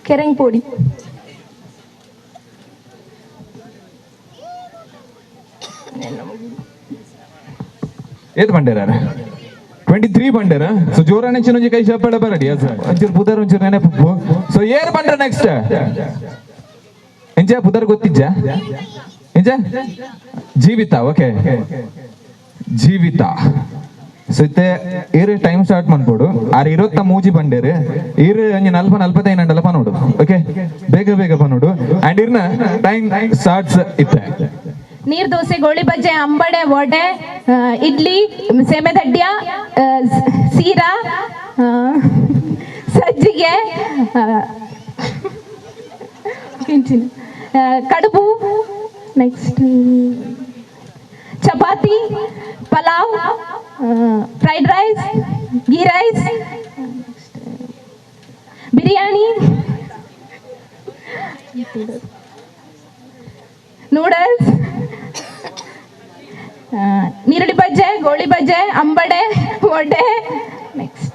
ಕೆರಂಗ್ ಪೊಡಿ, ಏತ್ ಬಂಡೇರ 23 ಬಂಡೇರ. ಸೊ ಜೋರಾನೆ ಚಿನ್ನೊಂಜಿ ಕೈ ಚಪ್ಪಾಳೆ ಬರಡಿ ಒಂಚೂರು ಪುದರ್ ಒಂಚೂರು ನೆನಪು. ಸೊ ಏರ್ ಬಂಡ್ರ ನೆಕ್ಸ್ಟ್ ಎಂಚ ಪುದರ್ ಗೊತ್ತಿಜ್ಜ ಎಂಚ ಜೀವಿತ. ಓಕೆ ಜೀವಿತ. ಸೊ ಇತ್ತೆ ಏರ್ ಟೈಮ್ ಸ್ಟಾರ್ಟ್ ಮನ್ಪೋಡು ಆರ್ 23 ಬಂಡೇರು ಈರ್ ಒಂಜಿ 40 45 ಅಂಡಲ ಪನೋಡು. ಓಕೆ ಬೇಗ ಬೇಗ ಪನೋಡು ಅಂಡ್ ಇರ್ನ ಟೈಮ್ ಸ್ಟಾರ್ಟ್ಸ್ ಇತ್ತೆ. ನೀರ್ ದೋಸೆ, ಗೋಳಿ ಬಜ್ಜೆ, ಅಂಬಡೆ, ವಡೆ, ಇಡ್ಲಿ, ಸೇಮೆ ದಡ್ಯ, ಸೀರಾ, ಸಜ್ಜಿಗೆ, ಕಡುಬು, next chapati, pulao, fried rice, ghee rice, biryani, noodles, ನೀರುಳ್ಳಿ ಬಜ್ಜೆ, ಗೋಳಿ ಬಜ್ಜೆ, ಅಂಬಡೆ, ವಡೆ, ನೆಕ್ಸ್ಟ್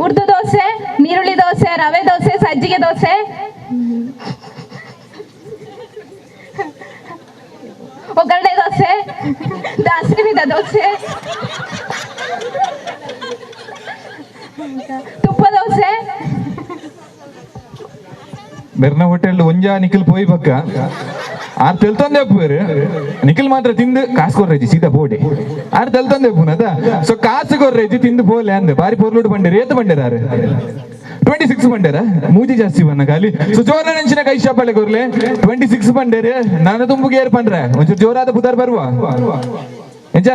ಉರ್ದು ದೋಸೆ, ನೀರುಳ್ಳಿ ದೋಸೆ, ರವೆ ದೋಸೆ, ಸಜ್ಜಿಗೆ ದೋಸೆ, ಒಗ್ಗರಣೆ ದೋಸೆ, ದಾಸರಿದ ದೋಸೆ, ತುಪ್ಪ ದೋಸೆ. ಬೆರ್ನ ಹೋಟೆಲ್ ಒಂಜಾ ನಿಖಿಲ್ ಪೋಯಿ ಪಕ್ಕ ಆರ್ ತೆಲ್ತೊಂದೆ ಪೋರು ನಿಖಿಲ್ ಮಾತ್ರ ತಿಂದು ಕಾಸು ಕೊರ್ರೆಜಿ ಸೀದಾ ಪೋಡೆ ಆರ್ ತೆಲ್ತೊಂದೆ ಪೂನದ. ಸೊ ಕಾಸು ಕೊರ್ರೆಜಿ ತಿಂದು ಪೋಲೆ ಅಂದ್ ಬಾರಿ ಪೊರ್ಲುಡು ಬಂಡೇರು. ಏತು ಬಂಡೇರ ಆರು 26 ಬಂಡೇರ ಮೂಜಿ ಜಾಸ್ತಿ ಬನ್ನ ಖಾಲಿ. ಸೊ ಜೋರ ನೆಂಚಿನ ಕೈ ಶಾಪಳೆ ಕೊರ್ಲೆ 26 ಬಂಡೇರು ನಾನು ತುಂಬುಗೆ ಏರ್ ಪಂಡ್ರೆ ಒಂಚೂರು ಜೋರಾದ ಬುಧಾರ್ ಬರುವ ಎಂಚ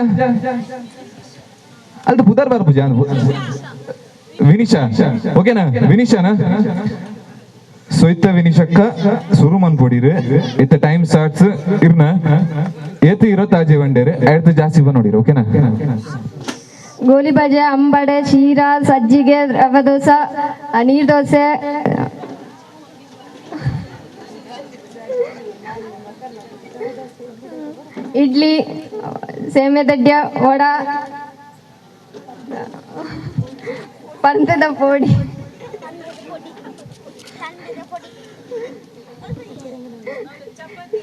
ಅಲ್ದ ಬುಧಾರ್ ಬರ್ಪು ಜಾನ್ ವಿನಿಶಾ. ಓಕೆನಾ ವಿನಿಶಾನಾ? ಸೊ ಇತ್ತ ವಿನಿಶಕ್ಕ ಸುರು ಮನ್ಪೊಡಿರು ಇತ್ತ ಟೈಮ್ ಸ್ಟಾರ್ಟ್ಸ್ ಇರ್ನ ಏತು ಇರೋ ತಾಜೆ ಬಂಡೇರು ಎಡ್ತು ಜಾಸ್ತಿ ಬಂದ್ ಓಕೆನಾ? ಗೋಲಿ ಬಜೆ, ಅಂಬಡೆ, ಶೀರಾ, ಸಜ್ಜಿಗೆ, ರವೆ ದೋಸೆ, ನೀರು ದೋಸೆ, ಇಡ್ಲಿ, ಸೇಮೆ ದಡ್ಯ, ವಡ, ಪಂತದ ಪೊಡಿ,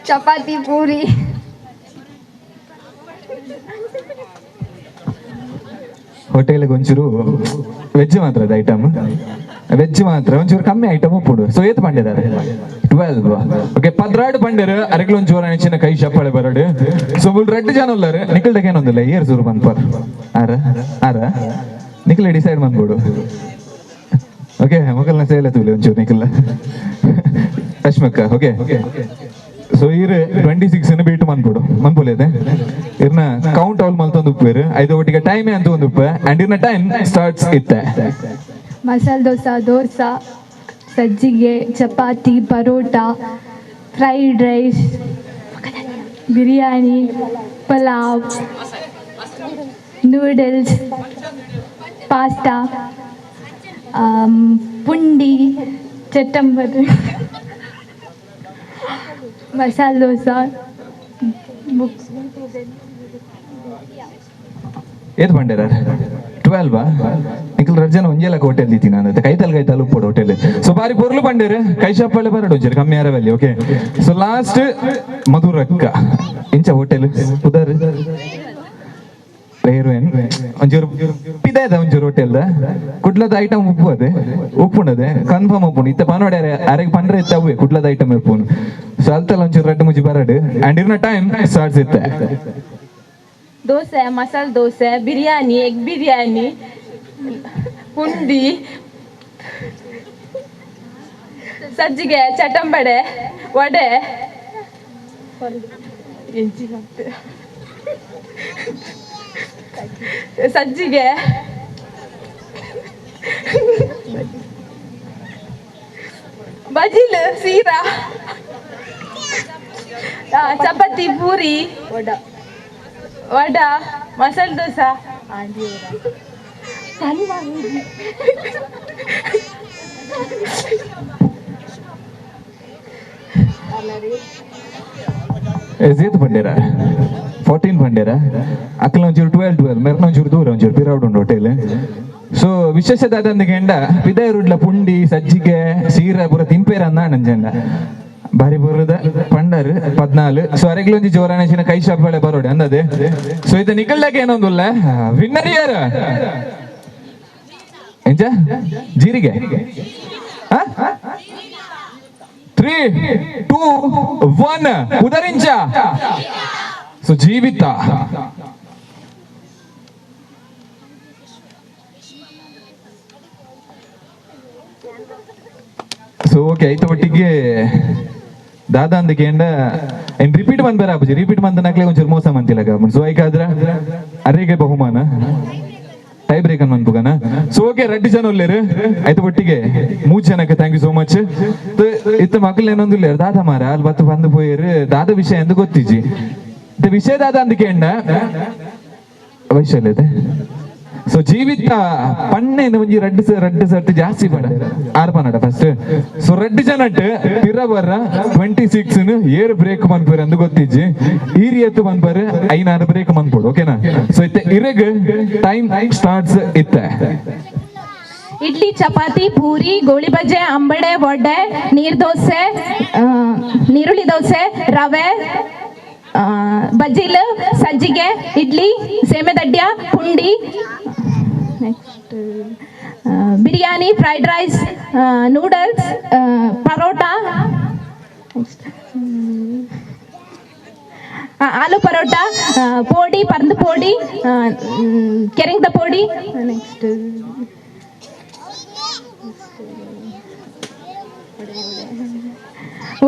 ಚಪಾತಿ, ಪೂರಿ, ಹೋಟೆಲ್ಗೆ ಒಂಚೂರು ವೆಜ್ ಮಾತ್ರ ಅದು ಐಟಮ್ ವೆಜ್ ಮಾತ್ರ ಒಂಚೂರು ಕಮ್ಮಿ ಐಟಮ್ ಉಪ್ಪುಡು. ಸೊ ಏತ್ ಬಂಡಿದ್ದಾರೆ 12. ಓಕೆ 12 ಬಂಡೇರು ಅರೆಗ್ಲು ಒಂಚೂರು ಚಿನ್ನ ಕೈ ಚಪ್ಪಾಳೆ ಬರಡು. ಸೊ ಮುಲ್ ರೆಡ್ ಜನ ಉಲ್ಲಾರು ನಿಖಿಲ್ ಏನೊಂದಿಲ್ಲ ಏರ್ ಸೂರು ಬಂದ್ಪರ್ ಆರ ಆರ ನಿಖಿಲ್ ಡಿಸೈಡ್ ಬಂದ್ಬಿಡು. ಓಕೆ ಮೊಗಲ್ನ ಸೇಲೆ ತೂಲಿ ಒಂಚೂರು ನಿಖಿಲ್ ರಶ್ಮಕ್ಕ. ಓಕೆ ಸೊ ಈರ್ 26 ಬೀಟ್ ಮನ್ಪುಡು ಮನ್ಪುಲೇದೆ ಇರ್ನ ಕೌಂಟ್ ಆಲ್ ಮಲ್ತೊಂದು ಉಪ್ಪೇರು ಐದು ಒಟ್ಟಿಗೆ ಟೈಮ್ ಅಂತ ಒಂದು ಉಪ್ಪೆ ಅಂಡ್ ಇರ್ನ ಟೈಮ್ ಸ್ಟಾರ್ಟ್ಸ್ ಇತ್ತೆ. ಮಸಾಲೆ ದೋಸೆ, ದೋಸೆ, ಸಜ್ಜಿಗೆ, chapati, parotta, fried rice, biryani, pulao, noodles, pasta, ಪುಂಡಿ, ಚಟ್ಟಂಬರ್, ಮಸಾಲೆ ದೋಸೆ. ಏತ್ ಬಂಡೇರ 12. 12 ನಿಕಲ್ ರಡ್ಜನ ಒಂಜೆಲ ಹೋಟೆಲ್ ದೀತೀನಿ ನಾನು. ಕೈತಲ್ ಕೈತಲ್ ಉಪ್ಪೋಡು ಹೋಟೆಲ್. ಸೊ ಬಾರಿ ಪೊರ್ಲು ಬಂಡೇರು ಕೈ ಶಾಪಳ್ಳಿ ಬರಡು ಒಂಚೂರು ಕಮ್ಮಿ ಆರವಲ್ಲಿ. ಓಕೆ, ಸೊ ಲಾಸ್ಟ್ ಮಧುರಕ್ಕ ಇಂಚ ಹೋಟೆಲ್ ಉದಾರ್ ಹೀರೋಯಿನ್ ಒಂಚೂರು ಪಿದಾಯ್ದ ಒಂಚೂರು ಹೋಟೆಲ್ ಕುಡ್ಲದ ಐಟಮ್ ಉಪ್ಪು ಅದೇ ಉಪ್ಪುಂಡದೆ ಕನ್ಫರ್ಮ್ ಉಪ್ಪುಂಡು. ಇತ್ತ ಪನೋಡೆ ಅರೆಗೆ ಪಂಡ್ರೆ ಇತ್ತ ಅವೇ ಕುಡ್ಲದ ಐಟಮ್ ಉಪ್ಪುನು. ಸೊ ಅಲ್ತಲ್ಲ ಒಂಚೂರು ರಡ್ಡು ಮುಜಿ ಬರಡು ಅಂಡ್ ಇರ್ನ ಟೈಮ್ ಸ್ಟಾರ್ಟ್ಸ್ ಇತ್ತೆ. ದೋಸೆ, ಮಸಾಲೆ ದೋಸೆ, ಬಿರಿಯಾನಿ, ಎಗ್ ಬಿರಿಯಾನಿ, ಪುಂಡಿ, ಸಜ್ಜಿಗೆ, ಚಟಂಬಡೆ, ವಡೆ, ಸಜ್ಜಿಗೆ, ಬಜಿಲ್, ಸೀರಾ, ಚಪಾತಿ, ಪೂರಿ, ವಡಾ, ಮಸಾಲೆ ದೋಸೆ. ಏತ್ ಬಂಡೇರ? 14 ಬಂಡೇರ. ಅಕ್ಕಲ ಒಂಚೂರು 12 12 ಮೆರ್ನ ಒಂಚೂರು ದೂರ ಒಂಚೂರು ಪಿರೌಡ್ ಉಂಡು ಹೋಟೆಲ್. ಸೊ ವಿಶೇಷ ದಾದಂದ ಗೆಂಡ ಪಿದಾಯ ರುಡ್ಲ ಪುಂಡಿ ಸಜ್ಜಿಗೆ ಸೀರಾ ಪೂರ ತಿನ್ಪೇರ ಅಂದ ನಂಜಂಡ ಬಾರಿ ಬರುದ ಪಂಡರ್ 14. ಸೊ ಅರೆಗ್ಲೊಂಜಿ ಜೋರಾನ ಕೈ ಶಾಪ್ ಬರೋಡೆ ಅಂದದೆ. ಸೊ ಇದು ನಿಕಲ್ದಾಗ ಏನೊಂದುಲ್ಲ ವಿನ್ನರ್ ಯಾರು? ಎಂಚ ಜೀರಿಗೆ 3 2 1 ಉದರಿಂಚ. ಸೊ ಜೀವಿತ ಸೊ ಓಕೆ ಐತ ಒಟ್ಟಿಗೆ ದಾದಾ ಅಂದಕೇಂಡ ಏನ್ ರಿಪೀಟ್ ಬಂದ್ ಬೇರೆ ಆಪುಜಿ. ರಿಪೀಟ್ ಬಂದ ನಕ್ಲೆ ಒಂಚೂರು ಮೋಸ ಮಂತಿಲ್ಲ. ಸೊ ಐಕಾದ್ರ ಅರೆಗೆ ಬಹುಮಾನ ಟೈ ಬ್ರೇಕ್ ಅನ್ ಮನ್ಪುಗನ. ಸೊ ಓಕೆ ರಡ್ಡು ಜನ ಉಲ್ಲೇರು ಆಯ್ತು ಒಟ್ಟಿಗೆ 3 ಜನಕ್ಕೆ thank you so much. ಇತ್ತ ಮಕ್ಕಳು ಏನೊಂದು ದಾದಾ ಮಾರ ಅಲ್ಲಿ ಬತ್ತು ಬಂದು ಪೋಯರು ದಾದ ವಿಷಯ ಎಂದು ಗೊತ್ತಿಜಿ. ವಿಷಯ ದಾದ ಅಂದಕೇಂಡ ವೈಶಲ್ಯತೆ. ಸೊ ಜೀವಿತ ಪಣ್ಣೆ ಒಂಜಿ ರಡ್ಡು ರಡ್ಡು ಸರ್ತಿ ಜಾಸ್ತಿ ಪಡ ಆರ್ ಪನ್ನಡ ಫಸ್ಟ್. ಸೊ ರಡ್ಡು ಜನಟ್ ಪಿರ ಬರ್ರ 26 ಏರು ಬ್ರೇಕ್ ಮನ್ಪುರ ಅಂದು ಗೊತ್ತಿಜ್ಜಿ. ಈರಿಯತ್ತು ಮನ್ಪರ್ 5 ಬ್ರೇಕ್ ಮನ್ಪೋಡು. ಓಕೆನಾ? ಸೊ ಇತ್ತೆ ಇರೆಗ್ ಟೈಮ್ ಸ್ಟಾರ್ಟ್ಸ್ ಇತ್ತೆ. ಇಡ್ಲಿ, ಚಪಾತಿ, ಪೂರಿ, ಗೋಳಿ ಬಜೆ, ಅಂಬಡೆ, ವಡೆ, ನೀರ್ ದೋಸೆ, ನೀರುಳ್ಳಿ ದೋಸೆ, ರವೆ, ಬಜ್ಜಿಲ್, ಸಜ್ಜಿಗೆ, ಇಡ್ಲಿ, ಸೇಮೆದಡ್ಯ, ಪುಂಡಿ, next biryani, fried rice, noodles, parotta, next aloo parotta, podi, ಪರಂದು ಪೋಡಿ, ಕೆರೆಂಗ್ದ ಪೋಡಿ, ನೆಕ್ಸ್ಟ್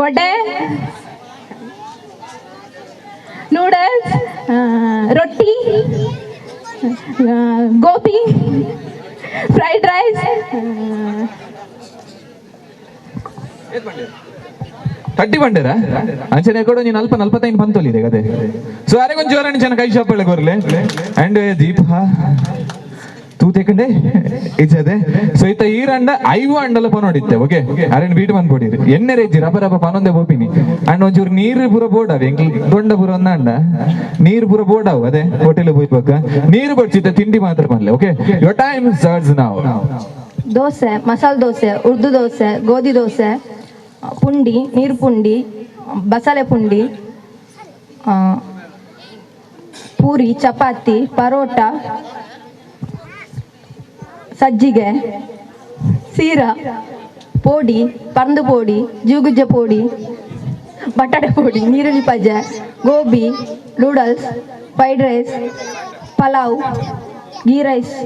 ವಡೆ, ನೂಡಲ್ಸ್, ರೊಟ್ಟಿ, ಗೋಬಿ, ಫ್ರೈಡ್ ರೈಸ್. 30 ಬಂಡೇರ ಅಂಚನೆ ಕೊಡು ನೀನು ಅಲ್ಪ 45 ಬಂತೊಲಿದೆ ಕತೆ. ಸೊ ಅರೆಗೊಂದು ಜೋರಾಣಿ ಜನ ಕೈ ಶಾಪಳ್ಳಿ ಕೊರ್ಲೆ ಅಂಡ್ ದೀಪ ತೂ ತೇಕಂಡೆ ಇಚ್ಚದೆ. ಸೊ ಇತ್ತ ಈ ರಂಡ 5 ಅಂಡಲ ಪನೋಡಿತ್ತೆ. ಓಕೆ ಅರೆನ್ ಬೀಟ್ ಬಂದ್ ಪೋಡಿರಿ ಎಣ್ಣೆ ರೇಜಿ ರಬ ರಬ ಪನೊಂದೆ ಬೋಪಿನಿ ಅಂಡ್ ಒಂಚೂರು ನೀರು ಪೂರ ಬೋಡಾವ್ ಎಂಕ್ಲ್ ದೊಂಡ ಪೂರ ಒಂದ ಅಂಡ ನೀರು ಪೂರ ಬೋಡಾವ್ ಅದೇ ಹೋಟೆಲ್ ಪೋಯ್ಪಕ್ಕ ನೀರು ಬಡ್ಚಿತ್ತ ತಿಂಡಿ ಮಾತ್ರ ಪನ್ಲೆ. Okay your time starts now. Dosa, masala dosa, ಉರ್ದು ದೋಸೆ, ಗೋಧಿ ದೋಸೆ, ಪುಂಡಿ, ನೀರು ಪುಂಡಿ, ಬಸಳೆ ಪುಂಡಿ, ಪೂರಿ, ಚಪಾತಿ, ಪರೋಟ, ಸಜ್ಜಿಗೆ, ಸೀರಾ, ಪೋಡಿ, ಪರಂದು ಪೋಡಿ, ಜೂಗುಜ್ಜ ಪೋಡಿ, ಬಟಾಟೆ ಪೋಡಿ, ನೀರುಳ್ಳಿ ಪಜೆ, gobi, noodles, fried rice, pulao, ghee rice,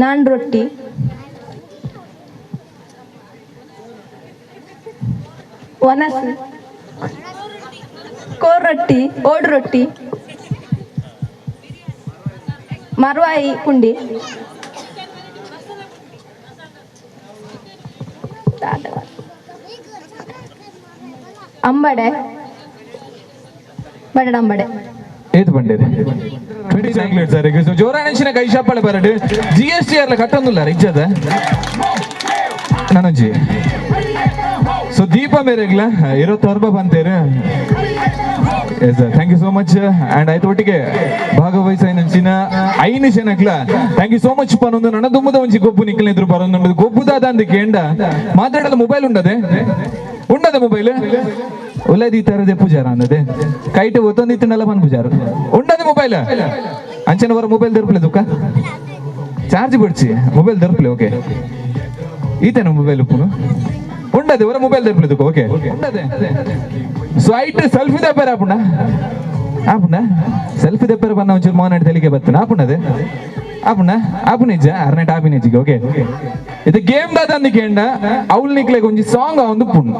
naan roti, ಒನಸ್, core roti, ಓಡ್ ರೊಟ್ಟಿ, ಮರ್ವಾಯಿ ಪುಂಡಿ. ಅಂಬಡೆ, ಬಡಡ ಅಂಬಡೆ. ಏತ್ ಬಂಡೇರಿ 20 ಚಾಕ್ಲೇಟ್ ಸರ್. ಸೊ ಜೋರಾಣೆಂಚಿನ ಕೈ ಶಾಪಳೆ ಬರಡು GST ಅರ್ಲ ಕಟ್ಟೊಂದುಲ್ಲ ಇಜ್ಜದ ನಾನೊಂಜಿ. ಸೊ ದೀಪ ಮೇರೆಗ್ಲ 26 ಬಂತೇರು. Yes sir, thank you so much. And ಆಯ್ತು ಒಟ್ಟಿಗೆ ಭಾಗವಹಿಸಿನ ಐನು ಜನಕ್ಲ thank you so much ಪನೊಂದು ನನ್ನ ದುಮ್ಮದ ಒಂಜಿ ಗೊಬ್ಬು ನಿಕ್ಕಲ ಎದುರು ಬರೋದು ಗೊಬ್ಬುದಾದ ಅಂದ ಕೇಂಡ ಮಾತಾಡಲ್ಲ. ಮೊಬೈಲ್ ಉಂಡದೆ ಉಂಡದೆ ಮೊಬೈಲ್ ಉಲ್ಲದಿ ಈ ತರದೆ ಪೂಜಾರ ಅಂದದೆ ಕೈಟ್ ಒತ್ತೊಂದಿತ್ತಂಡಲ್ಲ ಪನ್ ಪೂಜಾರ ಉಂಡದೆ ಮೊಬೈಲ್ ಅಂಚನ ಬರ ಮೊಬೈಲ್ ದೊರಪಲೆ ದುಕ್ಕ ಚಾರ್ಜ್ ಬಿಡ್ಸಿ ಮೊಬೈಲ್ ದೊರಪಲೆ. ಓಕೆ ಈತನ ಮೊಬೈಲ್ ಉಪ್ಪುನು ಉಂಡದೆ ಹೊರ ಮೊಬೈಲ್ ದೊರಪಲೆ ದುಕ್ಕ. ಓಕೆ ಉಂಡದೆ ಸೊ ಐಟ್ ಸೆಲ್ಫಿ ದೆಪ್ಪರ ಆಪುಂಡ ಆಪುಂಡ ಸೆಲ್ಫಿ ದೆಪ್ಪರ ಬನ್ನ ಒಂಚೂರು ಮೋನಾಡ್ ತೆಲಿಗೆ ಬತ್ತನ ಆಪುಂಡದೆ ಆಪುಂಡ ಆಪುನಿಜ್ಜ ಅರ್ನೆಟ್ ಆಪಿನಿಜ್ಜಿಗೆ. ಓಕೆ ಇದು ಗೇಮ್ ದಾದ ಅಂದಿಕೇಂಡ ಅವ್ಲು ನಿಕ್ಲೆಗ್ ಒಂಜಿ ಸಾಂಗ್ ಒಂದು ಪುಣ್ಣು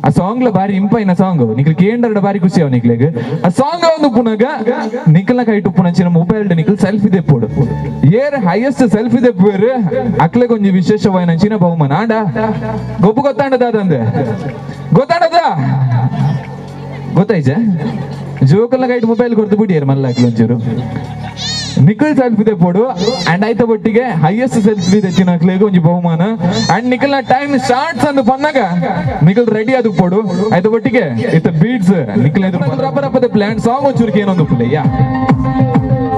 ಆ ಸಾಂಗ್ ಲ ಬಾರಿ ಇಂಪೈನ ಸಾಂಗ್ ನಿಕ್ಲೆ ಕೇಂಡರ್ಡ ಬಾರಿ ಖುಷಿ ಅವ್ ನಿಕ್ಲೆಗ್ ಆ ಸಾಂಗ್ ಒಂದು ಪುನಗ ನಿಕ್ಲ ಕೈಟ್ ಉಪ್ಪುನಂಚಿನ ಮೊಬೈಲ್ ನಿಕ್ಲ್ ಸೆಲ್ಫಿ ದೆಪ್ಪೋಡು ಏರ್ ಹೈಯೆಸ್ಟ್ ಸೆಲ್ಫಿ ದೆಪ್ಪುವೆರ್ ಅಕ್ಲೆಗ್ ಒಂಜಿ ವಿಶೇಷವಾಯಿನಂಚಿನ ಬಹುಮಾನ ಆಂಡ ಗೊಬ್ಬು ಗೊತ್ತಾಂಡದ ಅದಂದೆ ಗೊತ್ತಾಂಡದ ಗೊತ್ತಾಯ್ಜ ಜೋಕಲ್ನ ಕೈಟ್ ಮೊಬೈಲ್ ಕೊಡ್ತು ಬಿಡಿಯರ್ ಮಲ್ಲ ಒಂಚೂರು ನಿಖಲ್ ಸೆಲ್ಫಿ ದೆಪ್ಪೋಡು ಅಂಡ್ ಆಯ್ತ ಒಟ್ಟಿಗೆ ಹೈಯೆಸ್ಟ್ ಸೆಲ್ಫಿ ತೆಚ್ಚಿನ ಅಕ್ಲೆಗ್ ಒಂಜಿ ಬಹುಮಾನ ಅಂಡ್ ನಿಖಲ್ನ ಟೈಮ್ ಸ್ಟಾರ್ಟ್ಸ್ ಅಂದ್ ಪನ್ನಾಗ ನಿಖಲ್ ರೆಡಿ ಅದು ಪೋಡು ಆಯ್ತ ಒಟ್ಟಿಗೆ ಇತ್ತ ಬೀಟ್ಸ್ ನಿಖಲ್ ಎದುರು ರಬ್ಬರ್ ಅಪ್ಪದ ಪ್ಲಾನ್ ಸಾಂಗ್ ಒಂಚೂರು ಏನೊಂದು ಪುಲ್ಲಯ್ಯ.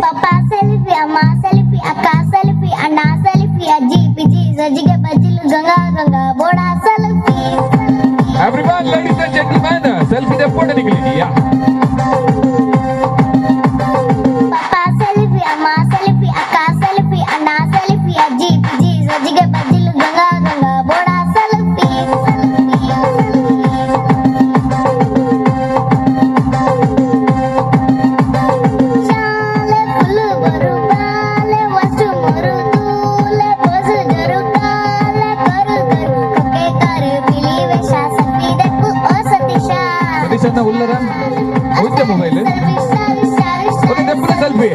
ಪಪ್ಪ ಸೆಲ್ಫಿ, ಅಮ್ಮ ಸೆಲ್ಫಿ, ಅಕ್ಕ ಸೆಲ್ಫಿ, ಅಣ್ಣ ಸೆಲ್ಫಿ, ಅಜ್ಜಿ ಪಿಜ್ಜಿ ಸಜ್ಜಿಗೆ ಬಜ್ಜಿಲು Ganga Ganga ಬೋಡಾ selfie. Everyone, ladies and gentlemen, selfie ದೆಪ್ಪೋಡು Nikhil ಯಾ. ಪಪ್ಪ ಸೆಲ್ಫಿ, ಅಮ್ಮ ಸೆಲ್ಫಿ, ಅಕ್ಕ ಸೆಲ್ಫಿ, ಅಣ್ಣ ಸೆಲ್ಫಿ, ಅಜ್ಜಿ ಪಿಜ್ಜಿ ಸಜ್ಜಿಗೆ ಬಜ್ಜಿಲು ಗಂಗಾ ಗಂಗಾ ಬೋಡಾ ಸೆಲ್ಫಿ. ಶಾಲೆ ಫುಲ್ ಬರುಗಾಲೆ ವಸ್ತು ಮರುದೂಲೆ ಬಸು ಜರುಗಾಲೆ ಕರು ಕರು ಕೊಕ್ಕೆ ಕರು ಬಿಳಿ ವೇಷ ಸೆಲ್ಫಿ ದೆಪ್ಪು ಓ ಸತೀಶ. ಸತೀಶ್ ಅಣ್ಣ ಉಲ್ಲರ ಉಂಟೆ ಮೊಬೈಲ್ ಓಕೆ ದೆಪ್ಪುನ selfie.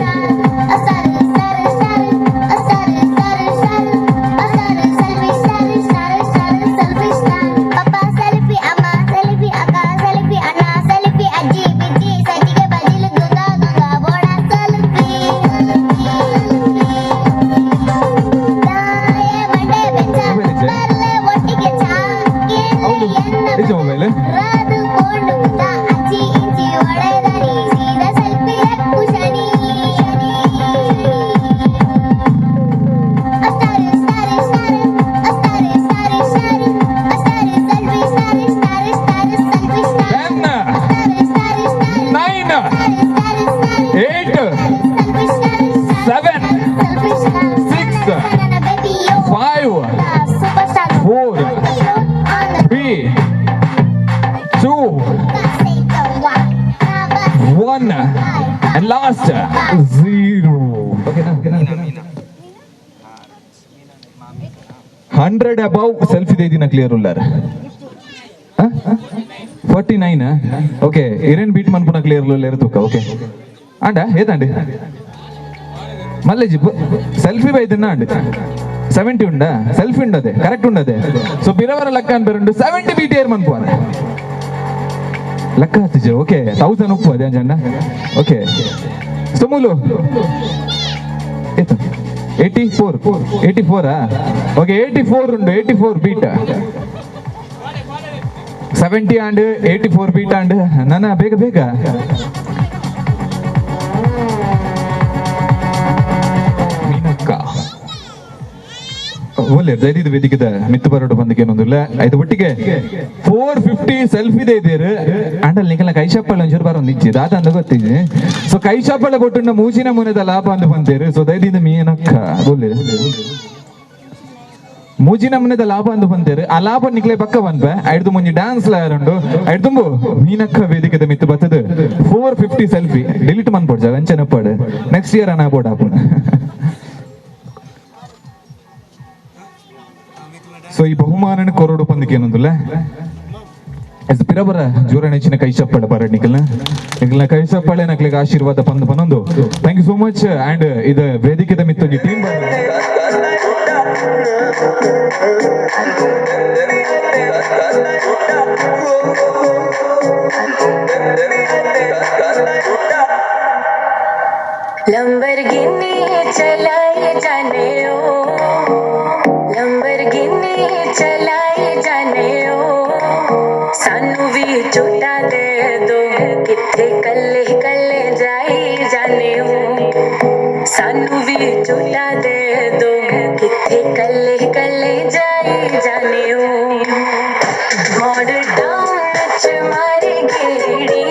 Mobile 1 and last 0. Okay, 100 above selfie ದೇದಿನ ಕ್ಲಿಯರ್ ಉಲ್ಲಾರ 49. ಓಕೆ ಇರೇನ್ ಬೀಟ್ ಮನ್ಪುನ ಕ್ಲಿಯರ್ ಉಲ್ಲಾರ ತುಕ್ಕ. ಓಕೆ ಅಂಡ ಏತಂಡಿ ಮಲ್ಲೇಜಿ ಸೆಲ್ಫಿ ಬೈದನ್ನ ಅಂಡ್ 70 ಉಂಡ ಸೆಲ್ಫಿ ಉಂಡದೆ ಕರೆಕ್ಟ್ ಉಂಡದೆ. ಸೊ ಬಿರವರ ಲಕ್ಕ ಅನ್ ಬೆರುಂಡು 70 ಬೀಟ್ ಏರ್ ಮನ್ಪುವಾರ ಲಕ್ಕ ಹತ್ತಿಜೆ. ಓಕೆ 1000 ಉಪ್ಪು ಅದೇ ಅಂಜಣ್ಣ. ಓಕೆ ಸುಮುಲು 84 84 ಓಕೆ 84 ಉಂಡು 84 ಬೀಟ್ 70 ಅಂಡ್ 84 ಬೀಟ್ ಅಂಡ್ ನನ್ನ ಬೇಗ ಬೇಗ ಮೀನಕ್ಕ ಒಳ್ಳೆ ದೈದಿದ ವೇದಿಕೆದ ಮಿತ್ತು ಬರೋಡು ಬಂದಿಗೆ ಏನೊಂದಿಲ್ಲ ಐದು ಒಟ್ಟಿಗೆ 450 ಸೆಲ್ಫಿ ಇದೆ ಅಂಡಲ್ ನಿಕಲ ಕೈ ಶಾಪಳ್ಳ ಒಂಚೂರು ಬರೋದು ಇಜ್ಜಿ ದಾದ ಅಂದ ಗೊತ್ತಿಜ್ಜಿ. ಸೊ ಕೈ ಶಾಪಳ್ಳ ಕೊಟ್ಟು ಮೂಚಿನ ಮುನೆದ ಲಾಭ ಅಂದು ಬಂತೇರು. ಸೊ ದೈದಿಂದ ಮೀನಕ್ಕ ಬೋಲೆ ಮೂಜಿನ ಮುನೆದ ಲಾಭ ಅಂದು ಬಂತೇರು ಆ ಲಾಭ ನಿಕ್ಲೆ ಪಕ್ಕ ಬಂದ್ಪ ಐದು ಮುಂಜಿ ಡ್ಯಾನ್ಸ್ ಲಾರುಂಡು ಐದು ಮೀನಕ್ಕ ವೇದಿಕೆದ ಮಿತ್ತು ಬತ್ತದ 450 ಸೆಲ್ಫಿ ಡಿಲೀಟ್ ಮನ್ಪೊಡ್ಜ ವೆಂಚನಪ್ಪಾಡು ನೆಕ್ಸ್ಟ್ ಇಯರ್ ಅನ್ನ ಬೋರ್ಡ್ ಹಾಪುಣ. ಸೊ ಈ ಬಹುಮಾನನ ಕೊರಡು ಪಂದಿಕೆ ಏನೊಂದಿಲ್ಲ ಎಸ್ ಪಿರಬರ ಜೋರ ನೆಚ್ಚಿನ ಕೈ ಚಪ್ಪಾಳೆ ಬರ ನಿಖಲ್ನ ನಿಖಲ್ನ ಕೈ ಚಪ್ಪಾಳೆ ನಕ್ಲಿಗೆ ಆಶೀರ್ವಾದ ಪಂದು ಪನ್ನೊಂದು. Thank you so much. And ಇದು ವೇದಿಕೆದ ಮಿತ್ತೊಂಜಿ ಟೀಮ್ लंबरगिनी चलाए जाने ओ लंबरगिनी चलाए जाने ओ सानू भी झूठा दे दो किथे कल जाने ओ। मॉडल टाउन च मारे गेड़ी,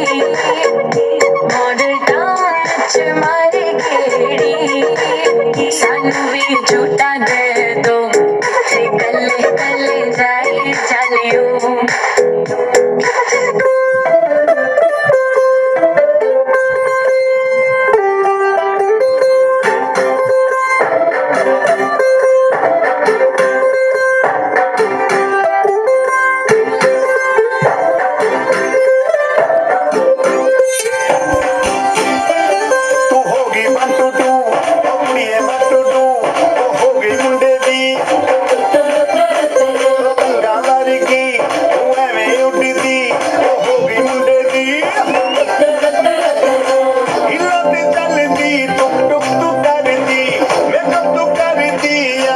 मॉडल टाउन च मारे गेड़ी, सानू भी झूठा दे दो ते कल्ले कल्ले जाई जाने ओ। ਤੂੰ ਹੋ ਗਈ 1 2 2, ਕੁੜੀਏ 1 2 2, ਉਹ ਹੋ ਗਈ ਮੁੰਡੇ ਦੀ ਪਤੰਗਾਂ ਵਰਗੀ, ਤੂੰ ਐਵੇਂ ਉੱਡਦੀ, ਉਹ ਹੋ ਗਈ ਮੁੰਡੇ ਦੀ। ਹਿੱਲਾਂ ਤੇ ਚੱਲਦੀ, ਟੁਕ ਟੁਕ ਤੂੰ ਕਰਦੀ, ਮੇਕਅਪ ਤੂੰ ਕਰਦੀ ਆ,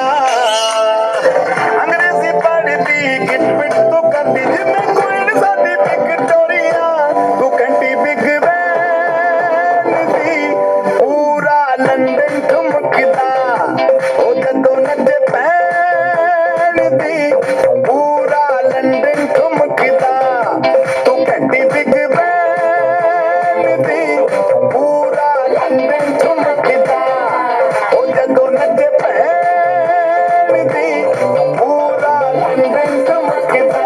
ਅੰਗਰੇਜ਼ੀ ਪੜ੍ਹਦੀ, ਗਿੱਟ ਪਿੱਟ ਤੂੰ ਕਰਦੀ, ਜਿਵੇਂ ਕੁਈਨ ਸਾਡੀ ਵਿਕਟੋਰੀਆ। ਤੂੰ ਘੰਟੀ ਬਿਗ ਬੈਨ ਦੀ, ਪੂਰਾ ਲੰਡਨ ਠੁਮਕਦਾ, ਉਹ ਜਦੋਂ ਨੱਚੇ ਪੈਣ ਦੀ, ਪੂਰਾ ਲੰਡਨ ਠੁਮਕਦਾ। ਤੂੰ ਘੰਟੀ ਬਿਗ ਬੈਨ ਦੀ, ਪੂਰਾ ਲੰਡਨ ਠੁਮਕਦਾ, ਉਹ ਜਦੋਂ ਨੱਚੇ ਪੈਣ ਦੀ, ਪੂਰਾ London ਠੁਮਕਦਾ।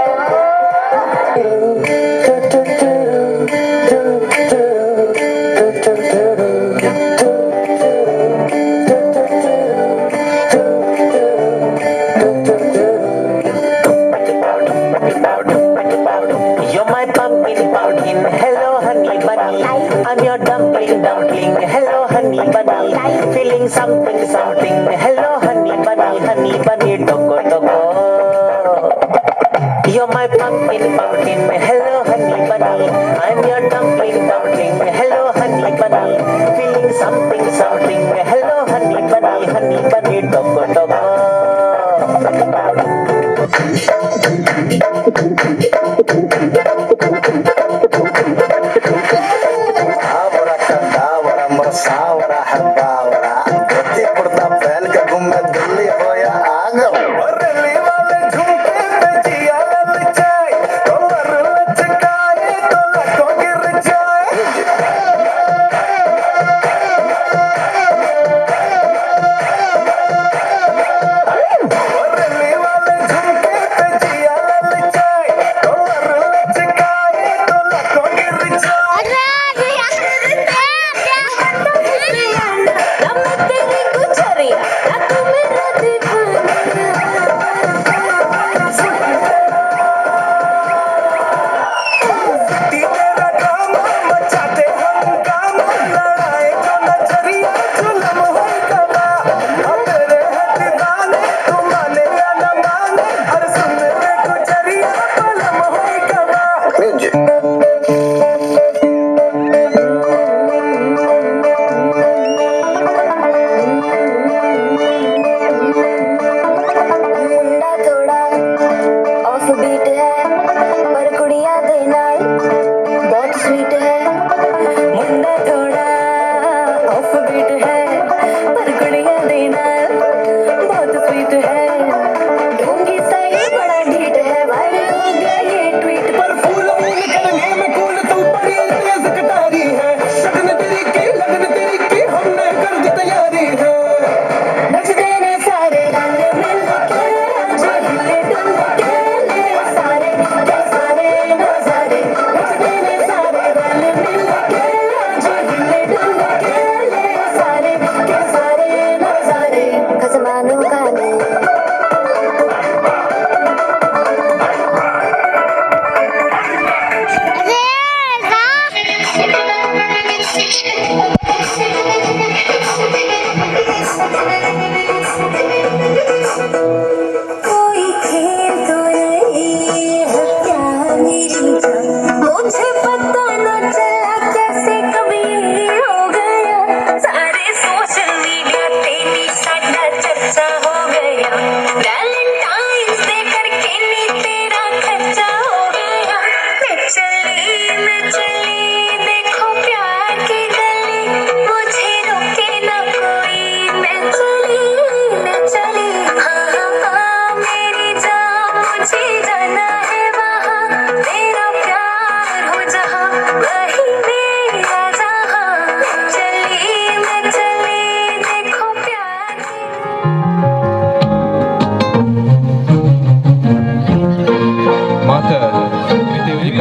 You're my pumpkin, pumpkin. Hello, honey bunny. I'm your dumpling, dumpling. Hello, honey bunny. Feeling something, something. Hello, honey bunny, honey bunny. Toko, toko. You're my pumpkin, pumpkin. Hello, honey bunny. I'm your dumpling, dumpling. Hello, honey bunny. Feeling something, something. Hello, honey bunny, honey bunny. Toko, toko. Aabra कदावरा मसावरा हब्बावरा, dhoti kurta पहन के घूमे दिल्ली हो या आगरा। बरेली वाले झुमके पे जिया ललचाए, कमर लचकाए तो लाखों गिर जाए। बरेली वाले झुमके पे जिया ललचाए,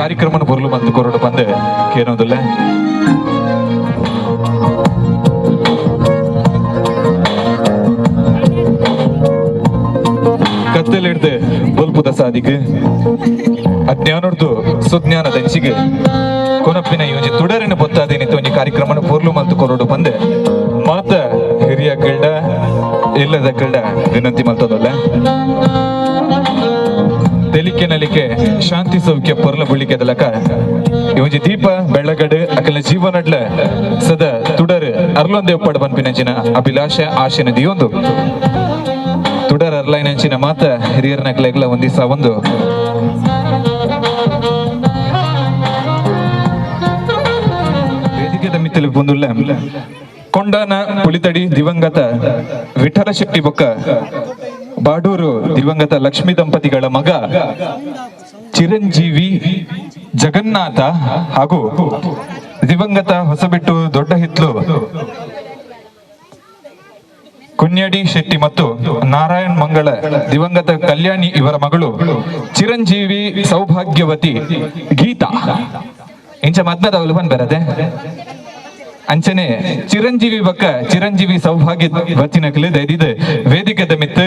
ಕಾರ್ಯಕ್ರಮನ ಬೊರ್ಲು ಬಂದು ಕೊರಡು ಬಂದು ಕೇನೋದಿಲ್ಲ. ಕತ್ತಲಿಡ್ದು ಬೊಲ್ಪುದ ಸಾದಿಗೆ ಅಜ್ಞಾನರ್ದು ಸುಜ್ಞಾನದ ಅಂಚಿಗೆ ಕೊನಪ್ಪಿನ ಈ ಒಂಜಿ ತುಡರಿನ ಬೊತ್ತಾದೇನಿತ್ತು ಒಂಜಿ ಕಾರ್ಯಕ್ರಮನ ಪೊರ್ಲು ಮಲ್ತು ಕೊರಡು ಬಂದೆ ಮಾತ ಹಿರಿಯ ಕಳ್ಳ ಇಲ್ಲದ ಕಳ್ಳ ವಿನಂತಿ ಮಲ್ತದಲ್ಲ. ತೆಲಿಕೆ ನಲಿಕೆ ಶಾಂತಿ ಸೌಖ್ಯ ಪೊರ್ಲ ಬುಳಿಕೆದಲಕ ಈ ಒಂಜಿ ದೀಪ ಬೆಳ್ಳಗಡು ಅಕಲ ಜೀವನಡ್ಲ ಸದ ತುಡರು ಅರ್ಲೊಂದೇ ಒಪ್ಪಡ ಪನ್ಪಿನಂಚಿನ ಅಭಿಲಾಷೆ ಆಶೆನ ದಿಯೊಂದು ತುಡರ್ ಅರ್ಲೈನಂಚಿನ ಮಾತ ಹಿರಿಯರನ ಕಲೆಗ್ಲ ಒಂದಿಸ ಒಂದು ವೇದಿಕೆದ ಮಿತ್ತಲು ಬಂದುಲ್ಲ ಕೊಂಡಾನ ಪುಳಿತಡಿ ದಿವಂಗತ ವಿಠಲ ಶೆಟ್ಟಿ ಬೊಕ್ಕ ಬಾಡೂರು ದಿವಂಗತ ಲಕ್ಷ್ಮೀ ದಂಪತಿಗಳ ಮಗ ಚಿರಂಜೀವಿ ಜಗನ್ನಾಥ ಹಾಗೂ ದಿವಂಗತ ಹೊಸಬೆಟ್ಟು ದೊಡ್ಡ ಹಿತ್ಲು ಕುನ್ಯಡಿ ಶೆಟ್ಟಿ ಮತ್ತು ನಾರಾಯಣ್ ಮಂಗಳ ದಿವಂಗತ ಕಲ್ಯಾಣಿ ಇವರ ಮಗಳು ಚಿರಂಜೀವಿ ಸೌಭಾಗ್ಯವತಿ ಗೀತಾ ಇಂಚ ಮದ್ಮದವಲು ಬಂದ್ ಬರದೆ ಅಂಚನೆ ಚಿರಂಜೀವಿ ಬಕ್ಕ ಚಿರಂಜೀವಿ ಸೌಭಾಗ್ಯ ವತಿನಕಲು ದೈದಿದ ವೇದಿಕೆದ ಮಿತ್ತು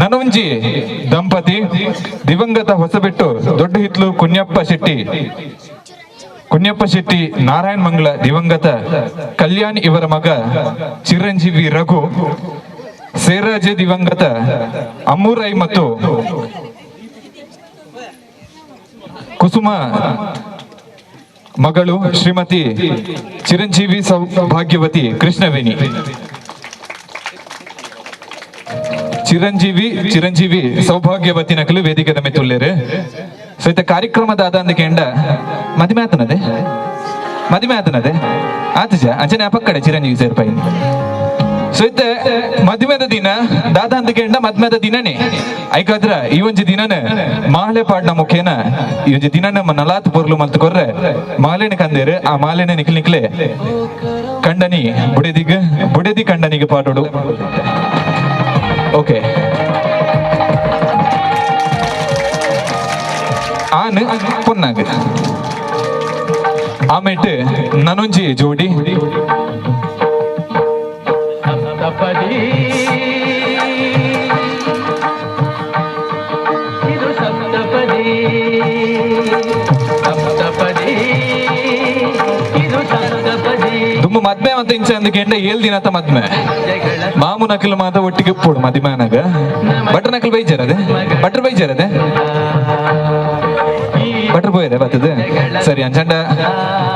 ನನೊಂಜಿ ದಂಪತಿ ದಿವಂಗತ ಹೊಸಬೆಟ್ಟು ದೊಡ್ಡ ಹಿತ್ಲು ಕುನ್ಯಪ್ಪ ಶೆಟ್ಟಿ ನಾರಾಯಣ್ ಮಂಗಳ ದಿವಂಗತ ಕಲ್ಯಾಣ್ ಇವರ ಮಗ ಚಿರಂಜೀವಿ ರಘು ಸೇರಾಜೆ ದಿವಂಗತ ಅಮ್ಮೂರೈ ಮತ್ತು ಕುಸುಮ ಮಗಳು ಶ್ರೀಮತಿ ಚಿರಂಜೀವಿ ಸೌಭಾಗ್ಯವತಿ ಕೃಷ್ಣವೇಣಿ. ಚಿರಂಜೀವಿ ಸೌಭಾಗ್ಯವತಿ ನಕಲು ವೇದಿಕೆದ ಮೆತ್ತುಲ್ಲೇರು. ಸೊ ಇತ್ತ ಕಾರ್ಯಕ್ರಮದ ಆದಂದ ಮದಿಮೆ ಆತನದೆ ಆತಜ ಅಂಚನೆ ಅಪಕ್ಕಡೆ ಚಿರಂಜೀವಿ ಸೇರ್ಪಾಯಿ. ಸೊ ಇತ್ತ ಮದ್ಮೆದ ದಿನ ದಾದ ಅಂತ ಕೇಂಡ ಮದ್ಮೆದ ದಿನನೇ ಐಕಾದ್ರ ಈ ಒಂಜಿ ದಿನನ ಮಾಲೆ ಪಾಡ್ನ ಮುಖೇನ ಈ ಒಂಜಿ ದಿನ ನಮ್ಮ ನಲಾತ್ ಪೊರ್ಲು ಮಲ್ತು ಕೊರ್ರೆ ಮಾಲೆನ ಕಂದೇರು ಆ ಮಾಲೆನ ನಿಕ್ಲೆ ನಿಕ್ಲೆ ಕಂಡನಿ ಬುಡೆದಿಗ್ ಬುಡೆದಿ ಕಂಡನಿಗೆ ಪಾಡೋಡು. ಓಕೆ ಆನ್ ಪೊನ್ನಾಗ ಆಮೇಟ್ ನನೊಂಜಿ ಜೋಡಿ ಸಪ್ತಪದಿ ಇದು ಸಪ್ತಪದಿ ಸಪ್ತಪದಿ ಇದು ಸಪ್ತಪದಿ ದುಮ್ಮ ಮದ್ಮೆ ಅಂತ ಇಂಚ ಅಂದಕ್ಕೆ ಏಳ್ ದಿನ ಮದ್ಮೆ ಮಾಮು ನಕಲು ಮಾತ ಒಟ್ಟಿಗೆ ಪೋಡು ಮದಿಮಾನಾಗ ಬಟ್ರ್ ನಕಲು ಬೈಜಾರದೆ ಬಟ್ರ್ ಬೈಜಾರದೆ ಬಟ್ರ್ ಪೋಯದೆ ಬರ್ತದೆ ಸರಿ ಅಂಚಂಡ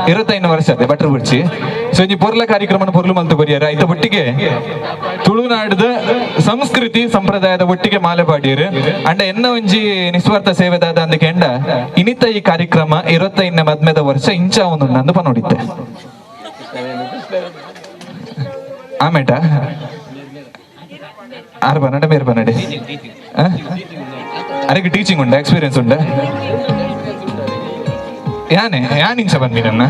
25 ವರ್ಷ ಅದೇ ಬಟ್ರ್ ಬುಡ್ಚಿ. ಸೊ ಇಂಜಿ ಪೊರ್ಲ ಕಾರ್ಯಕ್ರಮನ ಪೊರ್ಲು ಮಲ್ತು ಕೊರಿಯರ ಐತ ಒಟ್ಟಿಗೆ ತುಳುನಾಡದ ಸಂಸ್ಕೃತಿ ಸಂಪ್ರದಾಯದ ಒಟ್ಟಿಗೆ ಮಾಲೆ ಪಾಡಿಯರು ಅಂಡ ಎನ್ನ ಒಂಜಿ ನಿಸ್ವಾರ್ಥ ಸೇವೆದಾದ ಅಂದ ಕೆಂಡ ಇನಿತ ಈ ಕಾರ್ಯಕ್ರಮ 25 ಮದ್ಮೆದ ವರ್ಷ ಇಂಚ ಒಂದು ನಂದು ಪನೋಡಿತ್ತೆ ಆಮೇಟ ಆರು ಬನ್ನಡೆ ಬೇರೆ ಬನ್ನಡೆ ಅರೆಗೆ ಟೀಚಿಂಗ್ ಉಂಡ ಎಕ್ಸ್ಪೀರಿಯನ್ಸ್ ಉಂಡ ಯಾನೆ ಯಾನ್ ಇಂಚ ಬಂದಿ ನನ್ನ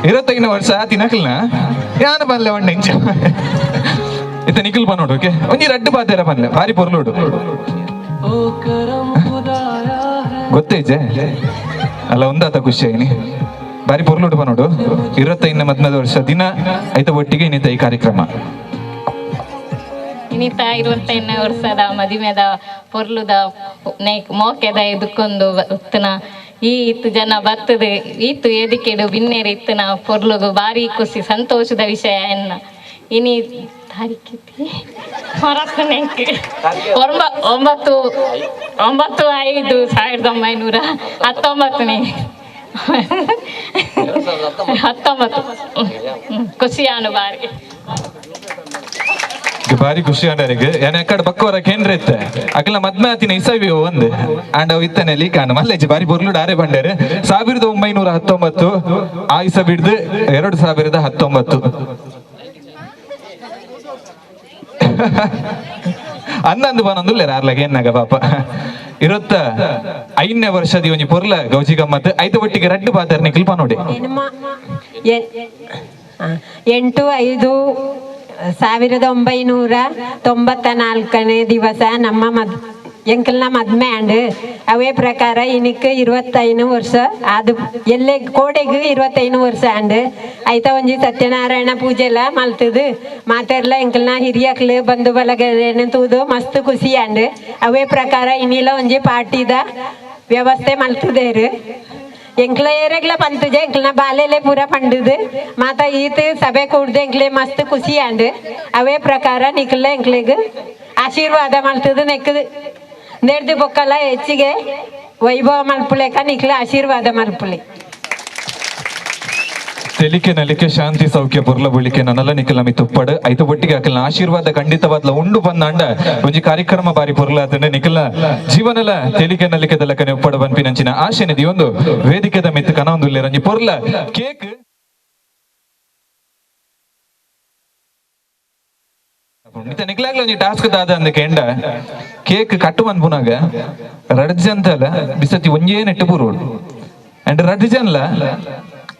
25 ವರ್ಷ ತಿನಕಲ್ನ ಯಾನ ಬನ್ಲೆ ಒಂಡ ಇಂಚ ಇತ್ತ ನಿಖಲ್ ಬನ್ನೋಡು. ಓಕೆ ಒಂಜಿ ರಡ್ಡು ಬಾತೇರ ಬನ್ಲೆ ಭಾರಿ ಪೊರ್ಲೋಡು ಗೊತ್ತೇಜೆ ಅಲ್ಲ ಒಂದಾತ ಖುಷಿ ಆಯ್ನಿ ಬಾರಿ ಪೊರ್ಲೋಡು ಬನ್ನೋಡು 25 ಮದ್ಮದ ವರ್ಷ ದಿನ ಐತ ಒಟ್ಟಿಗೆ ಇನ್ನಿತ ಈ ಕಾರ್ಯಕ್ರಮ ಇನ್ನಿತ 25 ವರ್ಷದ ಮದಿಮೆದ ಪೊರ್ಲುದ ಮೋಕೆದ ಇದಕ್ಕೊಂದು ಉತ್ತನ ಈ ಇತ್ತು ಜನ ಬರ್ತದೆ ಈತು ಎದಿಕೆಡು ಬಿನ್ನೇರು ಇತ್ತನ ಪೊರ್ಲುಗು ಭಾರಿ ಖುಷಿ ಸಂತೋಷದ ವಿಷಯ ಎನ್ನ ಇನಿ ತಾರೀಕಿತಿ ಹೊರಸನೆಂಕ್ 9 9 5 1919 19 ಖುಷಿಯಾನು ಬಾರಿ ಭಾರಿ ಖುಷಿ ಆಂಡರಿಗೆ ಯಾನೆ ಅಕ್ಕಡ ಬಕ್ಕವರ ಕೇಂದ್ರ ಇತ್ತೆ ಅಕಲ ಮದ್ಮೆ ಆತಿನ ಇಸವಿ ಒಂದು ಅಂಡ್ ಅವು ಇತ್ತನೆ ಲೀಕಾನು ಮಲ್ಲೇಜಿ ಬಾರಿ ಬೊರ್ಲುಡು ಆರೆ ಬಂಡೇರು 1919 ಆ ಇಸ ಬಿಡ್ದು 2019 ಅಂದಂದು ಬನೊಂದುಲ್ಲೇರ ಆರ್ಲಾಗ ಏನಾಗ ಪಾಪ 25ನೇ ವರ್ಷದ ಒಂಜಿ ಪೊರ್ಲ ಗೌಜಿ ಗಮ್ಮತ್ ಐತ ಒಟ್ಟಿಗೆ ರಡ್ಡು ಪಾತರ್ನಿ ಕಲ್ಪ ನೋಡಿ. 8 5 1994 ದಿವಸ ನಮ್ಮ ಎಂಕಲ್ನ ಮದ್ಮೆ ಆಂಡ್ ಅವೇ ಪ್ರಕಾರ ಇನಿಕ್ 25 ವರ್ಷ ಅದು ಎಲ್ಲೆ ಕೋಡೆಗ್ 25 ವರ್ಷ ಆಂಡ್ ಐತ ಒಂಜಿ ಸತ್ಯನಾರಾಯಣ ಪೂಜೆ ಎಲ್ಲ ಮಲ್ತದು ಮಾತೆರ್ಲ ಎಂಕಲ್ನ ಹಿರಿಯಕ್ಲು ಬಂಧು ಬಳಗ ತೂದು ಮಸ್ತ್ ಖುಷಿ ಆಂಡ್ ಅವೇ ಪ್ರಕಾರ ಇನಿಲ ಒಂಜಿ ಪಾರ್ಟಿದ ವ್ಯವಸ್ಥೆ ಮಲ್ತದೇರು ಎಂಕ್ಲ ಏರೆಗ್ಲ ಪಂತುಜೆ ಎಂಕ್ಲನ ಬಾಲೆಲೆ ಪೂರ ಪಂಡುದು ಮಾತ ಈತ ಸಭೆ ಕೂಡ್ದು ಎಂಕ್ಲೆ ಮಸ್ತ್ ಖುಷಿ ಆಂಡ್ ಅವೇ ಪ್ರಕಾರ ನಿಕ್ಲ ಎಂಕ್ಲೆಗ್ ಆಶೀರ್ವಾದ ಮಲ್ತದು ನೆಕ್ಕದು ನೇರ್ದು ಬೊಕ್ಕಲ ಹೆಚ್ಚಿಗೆ ವೈಭವ ಮಲ್ಪುಲೆಕ ನಿಕ್ಲ ಆಶೀರ್ವಾದ ಮಲ್ಪುಲೆ. ತೆಲಿಕೆ ನಲಿಕೆ ಶಾಂತಿ ಸೌಖ್ಯ ಪೊರ್ಲ ಬುಳಿಕೆ ನನ್ನಲ್ಲ ನಿಖಲ ಮಿ ತುಪ್ಪಡು ಐತ ಒಟ್ಟಿಗೆ ಅಕಲ್ನ ಆಶೀರ್ವಾದ ಖಂಡಿತವಾದ್ಲ ಉಂಡು ಬಂದಾಂಡ ಒಂಜಿ ಕಾರ್ಯಕ್ರಮ ಬಾರಿ ಪೊರ್ಲಾತಂಡ ನಿಖಲ ಜೀವನಲ ತೆಲಿಕೆ ನಲಿಕೆ ದಲಕನೆ ಉಪ್ಪಡು ಬನ್ಪಿನಂಚಿನ ಆಶೆನಿದಿ ಒಂದು ವೇದಿಕೆದ ಮಿತ್ತು ಕನೊಂದುಲ್ಲೆ ರಂಜಿ ಪೊರ್ಲ ಕೇಕ್ ನಿಕ್ಲಾಗ್ಲ ಒಂಜಿ ಟಾಸ್ಕ್ ದಾದ ಅಂದ ಕೆಂಡ ಕೇಕ್ ಕಟ್ಟು ಬಂದ್ಪುನಾಗ ರಡ್ಜಂತಲ ಬಿಸತಿ ಒಂಜೇ ನೆಟ್ಟು ಪೂರ್ವಡು ಅಂಡ್ ರಡ್ಜನ್ಲ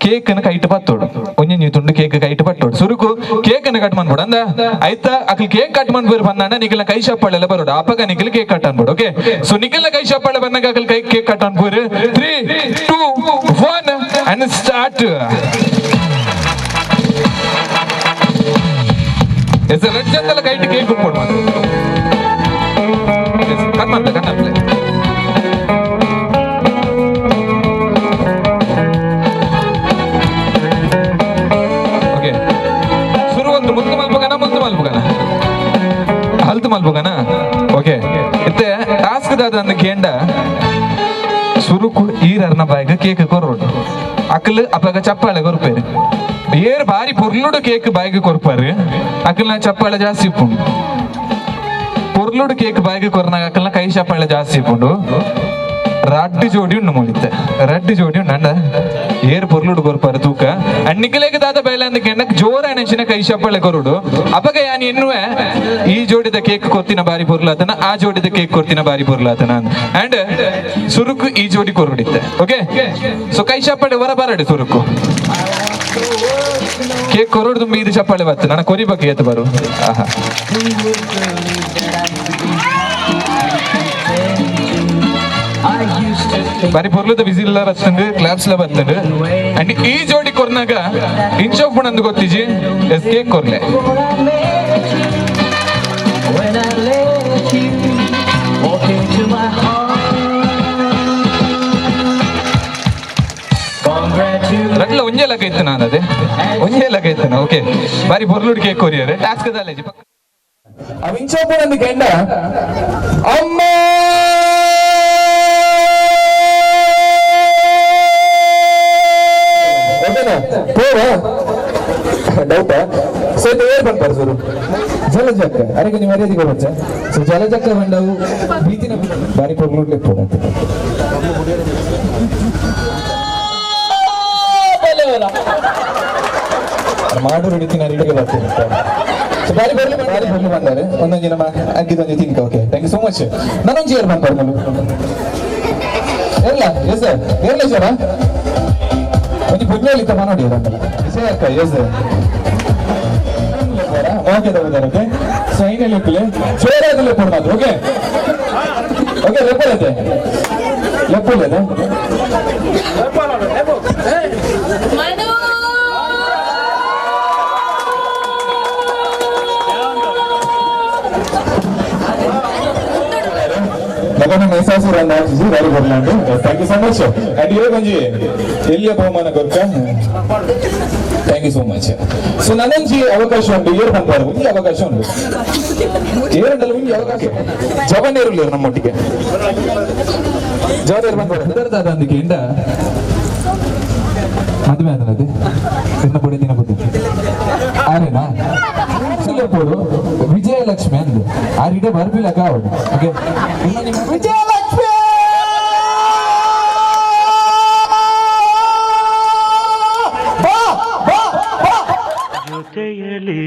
ಕೇಕ್ ಅನ್ನು ಕೈಟ್ ಪತ್ತೋಡು ಒಂಜಿ ತುಂಡು ಕೇಕ್ ಕೈಟ್ ಪಟ್ಟೋಡು ಸುರುಕು ಕೇಕ್ ಅನ್ನು ಕಟ್ ಮಾಡ್ಬಿಡು ಅಂದ ಆಯ್ತಾ ಅಕ್ಲು ಕೇಕ್ ಕಟ್ ಮಾಡ್ಬೋದು ಬಂದಾಂಡ ನಿಖಲ್ನ ಕೈ ಚಪ್ಪಾಳೆಲ್ಲ ಬರೋಡು ಅಪ್ಪಗ ನಿಖಲ್ ಕೇಕ್ ಕಟ್ ಅನ್ಬಿಡು. ಓಕೆ ಸೊ ನಿಖಲ್ನ ಕೈ ಚಪ್ಪಾಳೆ ಬಂದಾಗ ಅಕ್ಲು ಕೈ ಕೇಕ್ ಕಟ್ ಅನ್ಬೋದು. 3 2 1 ಅಂಡ್ ಸ್ಟಾರ್ಟ್. ಎಸ್ ರಡ್ಜಂತಲ ಕೈಟ್ ಕೇಕ್ ಕೊಡು ಕಟ್ ಮಾಡ್ಲೆ ಕಟ್ ಮಾಡ್ಲೆ. ಹಲ್ತು ಮಲ್ಪುಗನ ಓಕೆ ಇತ್ತೆ ಟಾಸ್ಕ್ ದಾದ ಅಂದ ಕೇಂಡ ಸುರುಕು ಈರರ್ನ ಬಾಯಿಗೆ ಕೇಕ್ ಕೊರ್ರೋಡು ಅಕಲ್ ಅಪಗ ಚಪ್ಪಾಳೆ ಕೊರ್ಪೇರು ಏರ್ ಬಾರಿ ಪೊರ್ಲುಡು ಕೇಕ್ ಬಾಯಿಗೆ ಕೊರ್ಪಾರು ಅಕಲ್ನ ಚಪ್ಪಾಳೆ ಜಾಸ್ತಿ ಇಪ್ಪುಂಡು ಪೊರ್ಲುಡು ಕೇಕ್ ಬಾಯಿಗೆ ಕೊರ್ನಾಗ ಅಕಲ್ನ ಕೈ ಚಪ್ಪಾಳೆ ಜಾಸ್ತಿ ಇಪ್ಪುಂಡು ರಡ್ಡು ಜೋಡಿ ಉಂಡು ಮುಳಿತೆ ರಡ್ಡು ಜೋಡಿ ಉಂಡು ಅಂಡ ಏರ್ ಪೊರ್ಲುಡು ಕೊರ್ಪಾರು ತೂಕ ಅಂಡ್ ನಿಖಲೇಗ ದಾದ ಬೇಲೆ ಅಂದ ಕೆಂಡಕ್ ಜೋರ ಅಣೆಂಚಿನ ಕೈ ಚಪ್ಪಾಳೆ ಕೊರುಡು ಅಪಗ ಯಾನ್ ಎನ್ನುವೆ ಈ ಜೋಡಿದ ಕೇಕ್ ಕೊರ್ತಿನ ಬಾರಿ ಪೊರ್ಲಾತನ ಆ ಜೋಡಿದ ಕೇಕ್ ಕೊರ್ತಿನ ಬಾರಿ ಪೊರ್ಲಾತನ ಅಂಡ್ ಸುರುಕು ಈ ಜೋಡಿ ಕೊರುಡಿತ್ತೆ. ಓಕೆ ಸೊ ಕೈ ಚಪ್ಪಾಳೆ ಹೊರ ಬರಡು ಸುರುಕು ಕೇಕ್ ಕೊರಡು ತುಂಬಿ ಇದು ಚಪ್ಪಾಳೆ ಬತ್ತು ನನ್ನ ಕೊರಿ ಬಗ್ಗೆ ಏತು ಬರು. ಆಹಾ ಬಾರಿ ಪೊರ್ಲುದ ವಿಸಿಲ್ ಬತ್ತಂಡು ಕ್ಲಾಪ್ಸ್ ಲ ಬತ್ತಂಡು ಅಂಡ್ ಈ ಜೋಡಿ ಕೊರ್ನಾಗ ಇಂಚೊಪ್ಪುಣಂದು ಗೊತ್ತಿಜಿ ಎಸ್ ಕೇಕ್ ಕೊರ್ಲೆ. ರಡ್ಲ ಒಂಜೆ ಲಗ ಇತ್ತು ನಾನು ಅದೇ ಒಂಜೆ ಲಗ ಇತ್ತು. ಓಕೆ ಬಾರಿ ಪೊರ್ಲುಡು ಕೇಕ್ ಕೊರಿಯರೆ ಟಾಸ್ಕ್ ದಾಲೇಜಿ ಅವ್ ಇಂಚೊಪ್ಪುಣಂದು ಕೆಂಡ ಅಮ್ಮ ಡೌಟಾ ಸೊ ಇದು ಏರ್ ಬಂತಾರೆ ಸರ್ ಜಲಜಕ್ಕ ಅರೆಗೆ ನೀವು ಮರ್ಯಾದೆ ಕೊಡಚ್ಚ ಸೊ ಜಲಜಕ್ಕ ಬಂಡವು ಬೀತಿನ ಬಾರಿ ಪೊರ್ಲುಡ್ಲೆ ಪೋಡಂತೆ ಮಾಡು ಹಿಡಿತೀನಿ ಅಡಿಗೆ ಬರ್ತೀನಿ. ಸೊ ಬಾರಿ ಬರ್ಲಿ ಬಾರಿ ಬರ್ಲಿ ಬಂದಾರೆ ಒಂದೊಂದು ನಮ್ಮ ಅಗ್ಗಿದೊಂದು ತಿನ್ಕ. Okay thank you so much. ನಾನೊಂದು ಏರ್ ಬಂತಾರೆ ಮೊದಲು ಎಲ್ಲ ಎಸ್ ಸರ್ ಏರ್ಲ ಸರ್ ಒಂಜಿ ಪುಣ್ಯ ಇತ್ತ ನೋಡಿ ವಿಜಯ ಅಕ್ಕ ಎಸ್ ಓಕೆ ತಗೋದಾರೆ. ಓಕೆ ಸೊ ಐನಲ್ಲಿ ಲೆಪ್ಪಲೆ ಜೋರಾಗಿ ಲೆಪ್ಪು ಮಾತ್ರ. ಓಕೆ ಓಕೆ ಲೆಪ್ಪಲೈತೆ ಲೆಪ್ಪಲೇದೆ ಮಗನ ಮೈಸಾಸುರ ಬಾರಿ ಬರ್ಲಾಂಡು. Thank you so much. And ಇರೋ ಒಂಜಿ ಎಲ್ಲಿಯ ಬಹುಮಾನ ಕೊರ್ಕ thank you so much. So ನನಂಜಿ ಅವಕಾಶ ಉಂಟು ಏರ್ ಬಂದಾರೆ ಒಂಜಿ ಅವಕಾಶ ಉಂಟು ಏರುಂಡಲ್ಲ ಒಂಜಿ ಅವಕಾಶ ಜವನೇರುಲ್ಲ ನಮ್ಮೊಟ್ಟಿಗೆ ಜವನೇರು ಬಂದಾರೆ ಅಂದಿಕೆ ಇಂಡ ಮದುವೆ ಆದನದೆ ತಿನ್ನ ಪೊಡಿ ದಿನ ಪುಡಿ ಆರೇನಾ ಪೋಡು ವಿಜಯಲಕ್ಷ್ಮಿ ಅಂದು ಆರಿಡೆ ಬರ್ಬಿಲಕ ಅವಳು. ಓಕೆ ವಿಜಯಲಕ್ಷ್ಮಿ ಜೊತೆಯಲಿ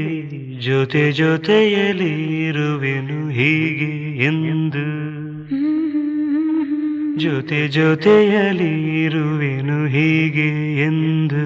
ಜೊತೆ ಜೊತೆಯಲಿ ಇರುವೆನು ಹೀಗೆ ಎಂದು ಜೊತೆ ಜೊತೆಯಲಿ ಇರುವೆನು ಹೀಗೆ ಎಂದು.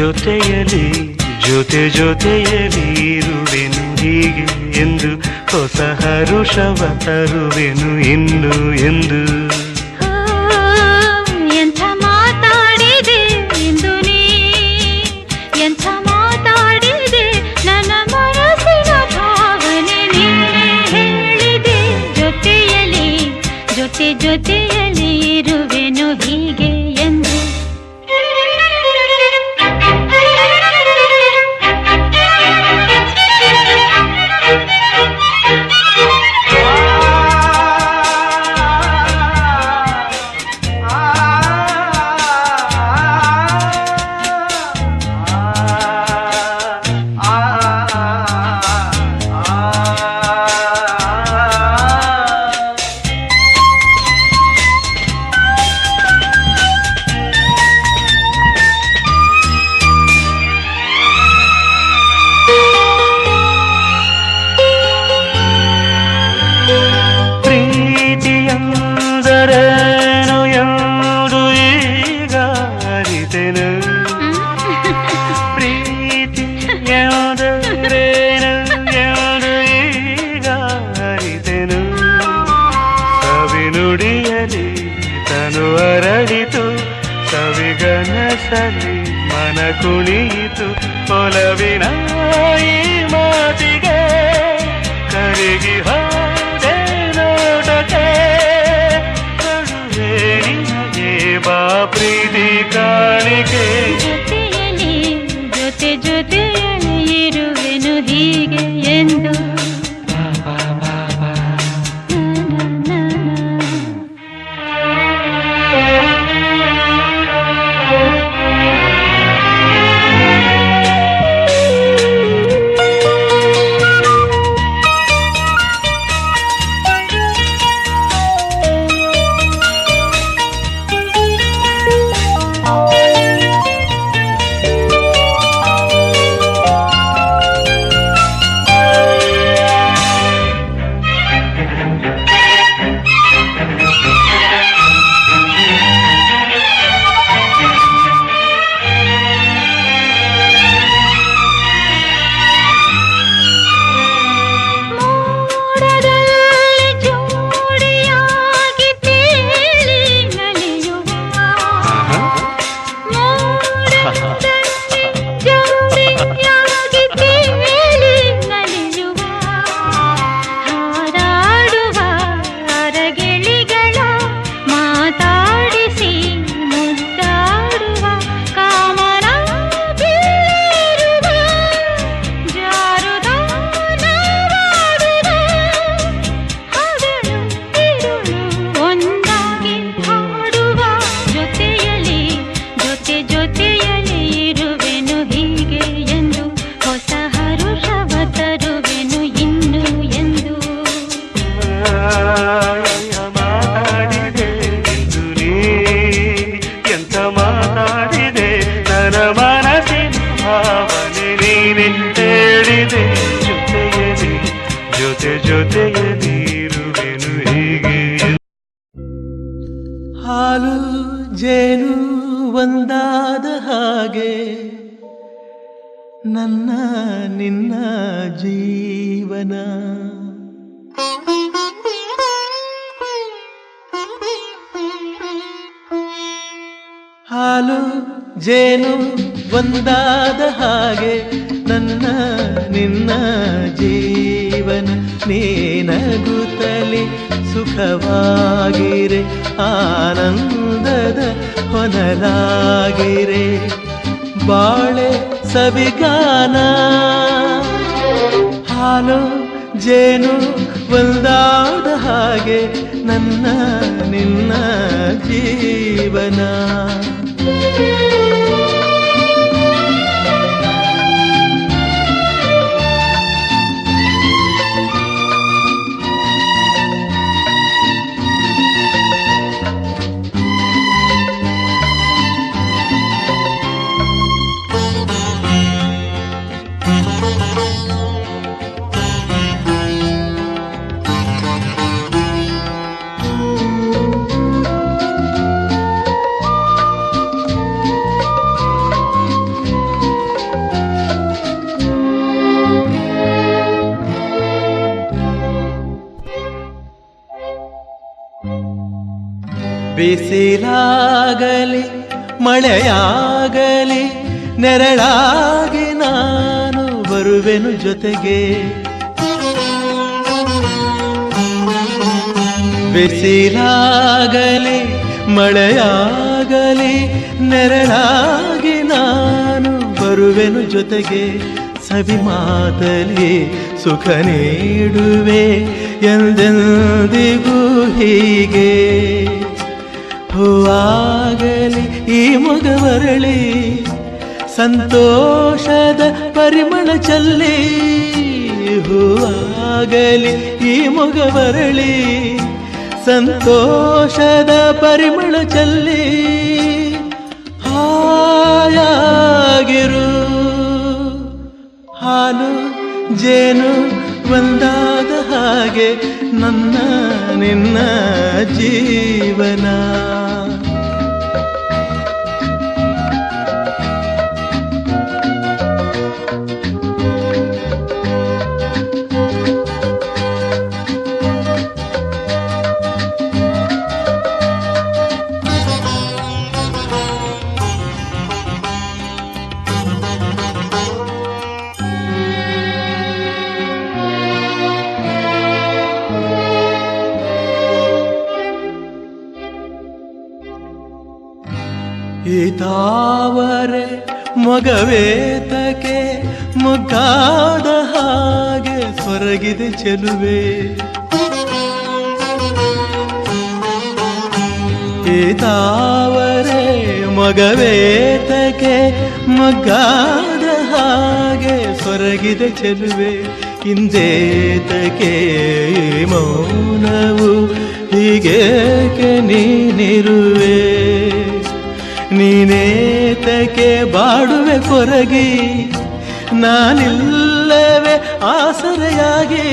ಜೊತೆಯಲಿ ಜೊತೆ ಜೊತೆಯಲಿ ಇರುವೆನು ಹೀಗೆ ಎಂದು, ಹೊಸ ಹರುಷವ ತರುವೆನು ಇನ್ನು ಎಂದು. ಎಂಥ ಮಾತಾಡಿದೆ ಇಂದು ನೀ, ಎಂಥ ಮಾತಾಡಿದೆ, ನನ್ನ ಮನಸ್ಸಿನ ಭಾವನೆ ನೀನೇ ಹೇಳಿದೆ. ಜೊತೆಯಲಿ ಜೊತೆ ಜೊತೆಯಲಿ ಇರುವೆನು ಹೀಗೆ ಎಂದು. ಪ್ರೀತಿಯಂದರೇನು ಎಂದು ಈಗ ಅರಿತೆನು, ಪ್ರೀತಿ ಎಂದರೇನು ಎಂದು ಈಗ ಅರಿತೆನು. ಸವಿನುಡಿಯಲಿ ತನು ಅರಳಿತು, ಸವಿಗನಸಲಿ ಮನ ಕುಣಿಯಿತು. ಒಲವಿನ ಈ ಮಾತಿಗೆ ಕರಗಿ ಹೋದೆ ನೋಟಕ್ಕೆ, ಕಡುವೆ ನಿನಗೆ ಬಾ ಪ್ರೀತಿ ಕಾಣಿಕೆ. ಜೊತೆಯಲಿ ಜೊತೆ ಜೊತೆಯಲಿ ಇರುವೆನು ಹೀಗೆ ಎಂದು. ಮೋಡದಲ್ಲಿ ಜೋಡಿಯಾಗಿ ತೇಲಿ ನಲಿಯುವ, ಮೋಡದಲ್ಲಿ ಜೋಡಿಯಾಗಿ ತೇಲಿ ನಲಿಯುವ, ಹಾರಾಡುವ ಅರಗಿಳಿಗಳ ಮಾತಾಡಿಸಿ ಮುದ್ದಾಡುವ, ಕಾಮನ ಬೀರುವ ಜಾರುದ ನಾವಾಡುವ, ಹಗಲು ಇರುಳು ಒಂದಾಗಿ ಹಾಡುವ. ಜೊತೆಯಲಿ ಜೊತೆ ಜೊತೆಯಲಿ ಇರುವೆನು ಹೀಗೆ ಎಂದು, ಹೊಸ ಹರುಷವ ತರುವೆನು ಇನ್ನು ಎಂದು. ಮಾತಾಡಿದೆ ಎಂದು ನೀ, ಎಂತ ಮಾತಾಡಿದೆ, ನನ್ನ ಮನಸ್ಸಿನ ಭಾವನೆ ನೀನೆ ಹೇಳಿದೆ. ಜೊತೆಯಲಿ ಜೊತೆ ಜೊತೆಯಲಿ ಇರುವೆನು ಹೀಗೆ. ಹಾಲು ಜೇನು ಒಂದಾದ ಹಾಗೆ ನನ್ನ ನಿನ್ನ ಜೀವನ. ಹಾಲು ಜೇನು ಒಂದಾದ ಹಾಗೆ ನನ್ನ ನಿನ್ನ ಜೀವನ. ನೀನಗುತ್ತಲಿ ಸುಖವಾಗಿರೆ, ಆನಂದದ ಹೊನಲಾಗಿರೆ, ಬಾಳೆ ಸವಿಗಾನ. ಹಾಲು ಜೇನು ಒಂದಾದ ಹಾಗೆ ನನ್ನ ನಿನ್ನ ಜೀವನ. ಬಿಸಿಲಾಗಲಿ ಮಳೆಯಾಗಲಿ ನೆರಳಾಗಿ ನಾನು ಬರುವೆನು ಜೊತೆಗೆ. ಬಿಸಿಲಾಗಲಿ ಮಳೆಯಾಗಲಿ ನೆರಳಾಗಿ ನಾನು ಬರುವೆನು ಜೊತೆಗೆ. ಸವಿ ಮಾತಲಿ ಸುಖ ನೀಡುವೆ ಎಂದೆಂದಿಗೂ ಹೀಗೆ. ಹೂವಾಗಲಿ ಈ ಮೊಗವರಳಿ ಸಂತೋಷದ ಪರಿಮಳ ಚಲ್ಲಿ. ಹೂವಾಗಲಿ ಈ ಮೊಗವರಳಿ ಸಂತೋಷದ ಪರಿಮಳ ಚಲ್ಲಿ. ಹಾಯಾಗಿರು ಹಾಲು ಜೇನು ಒಂದಾದ ಹಾಗೆ ನನ್ನ ನಿನ್ನ ಜೀವನ. ತಾವರೆ ಮೊಗವೇತಕ್ಕೆ ಮೊಗ್ಗಾದ ಹಾಗೆ ಸೊರಗಿದೆ ಚೆಲುವೆ. ತಾವರೆ ಮೊಗವೇತಕ್ಕೆ ಮೊಗ್ಗಾದ ಹಾಗೆ ಸೊರಗಿದೆ ಚೆಲುವೆ. ಇಂದೇತಕ್ಕೆ ಮೌನವು ಹೀಗೇಕೆ ನೀನಿರುವೆ. ನೀನೇತಕ್ಕೆ ಬಾಡುವೆ ಕೊರಗಿ ನಾನಿಲ್ಲವೇ ಆಸರೆಯಾಗಿ.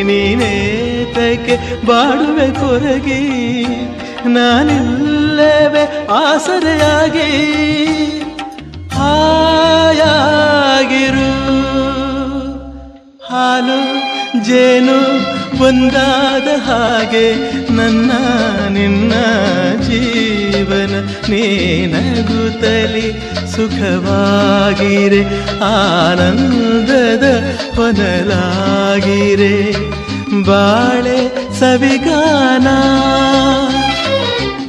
ನೀನೇತಕ್ಕೆ ಬಾಡುವೆ ಕೊರಗಿ ನಾನಿಲ್ಲವೇ ಆಸರೆಯಾಗಿ. ಹಾಯಾಗಿರು ಹಾಲು ಜೇನು ಒಂದಾದ ಹಾಗೆ ನನ್ನ ನಿನ್ನ ಜೀವನ. ನೀನಗುತ್ತಲಿ ಸುಖವಾಗಿರೆ ಆನಂದದ ಹೊನಲಾಗಿರೆ. ಬಾಳೆ ಸವಿಗಾನ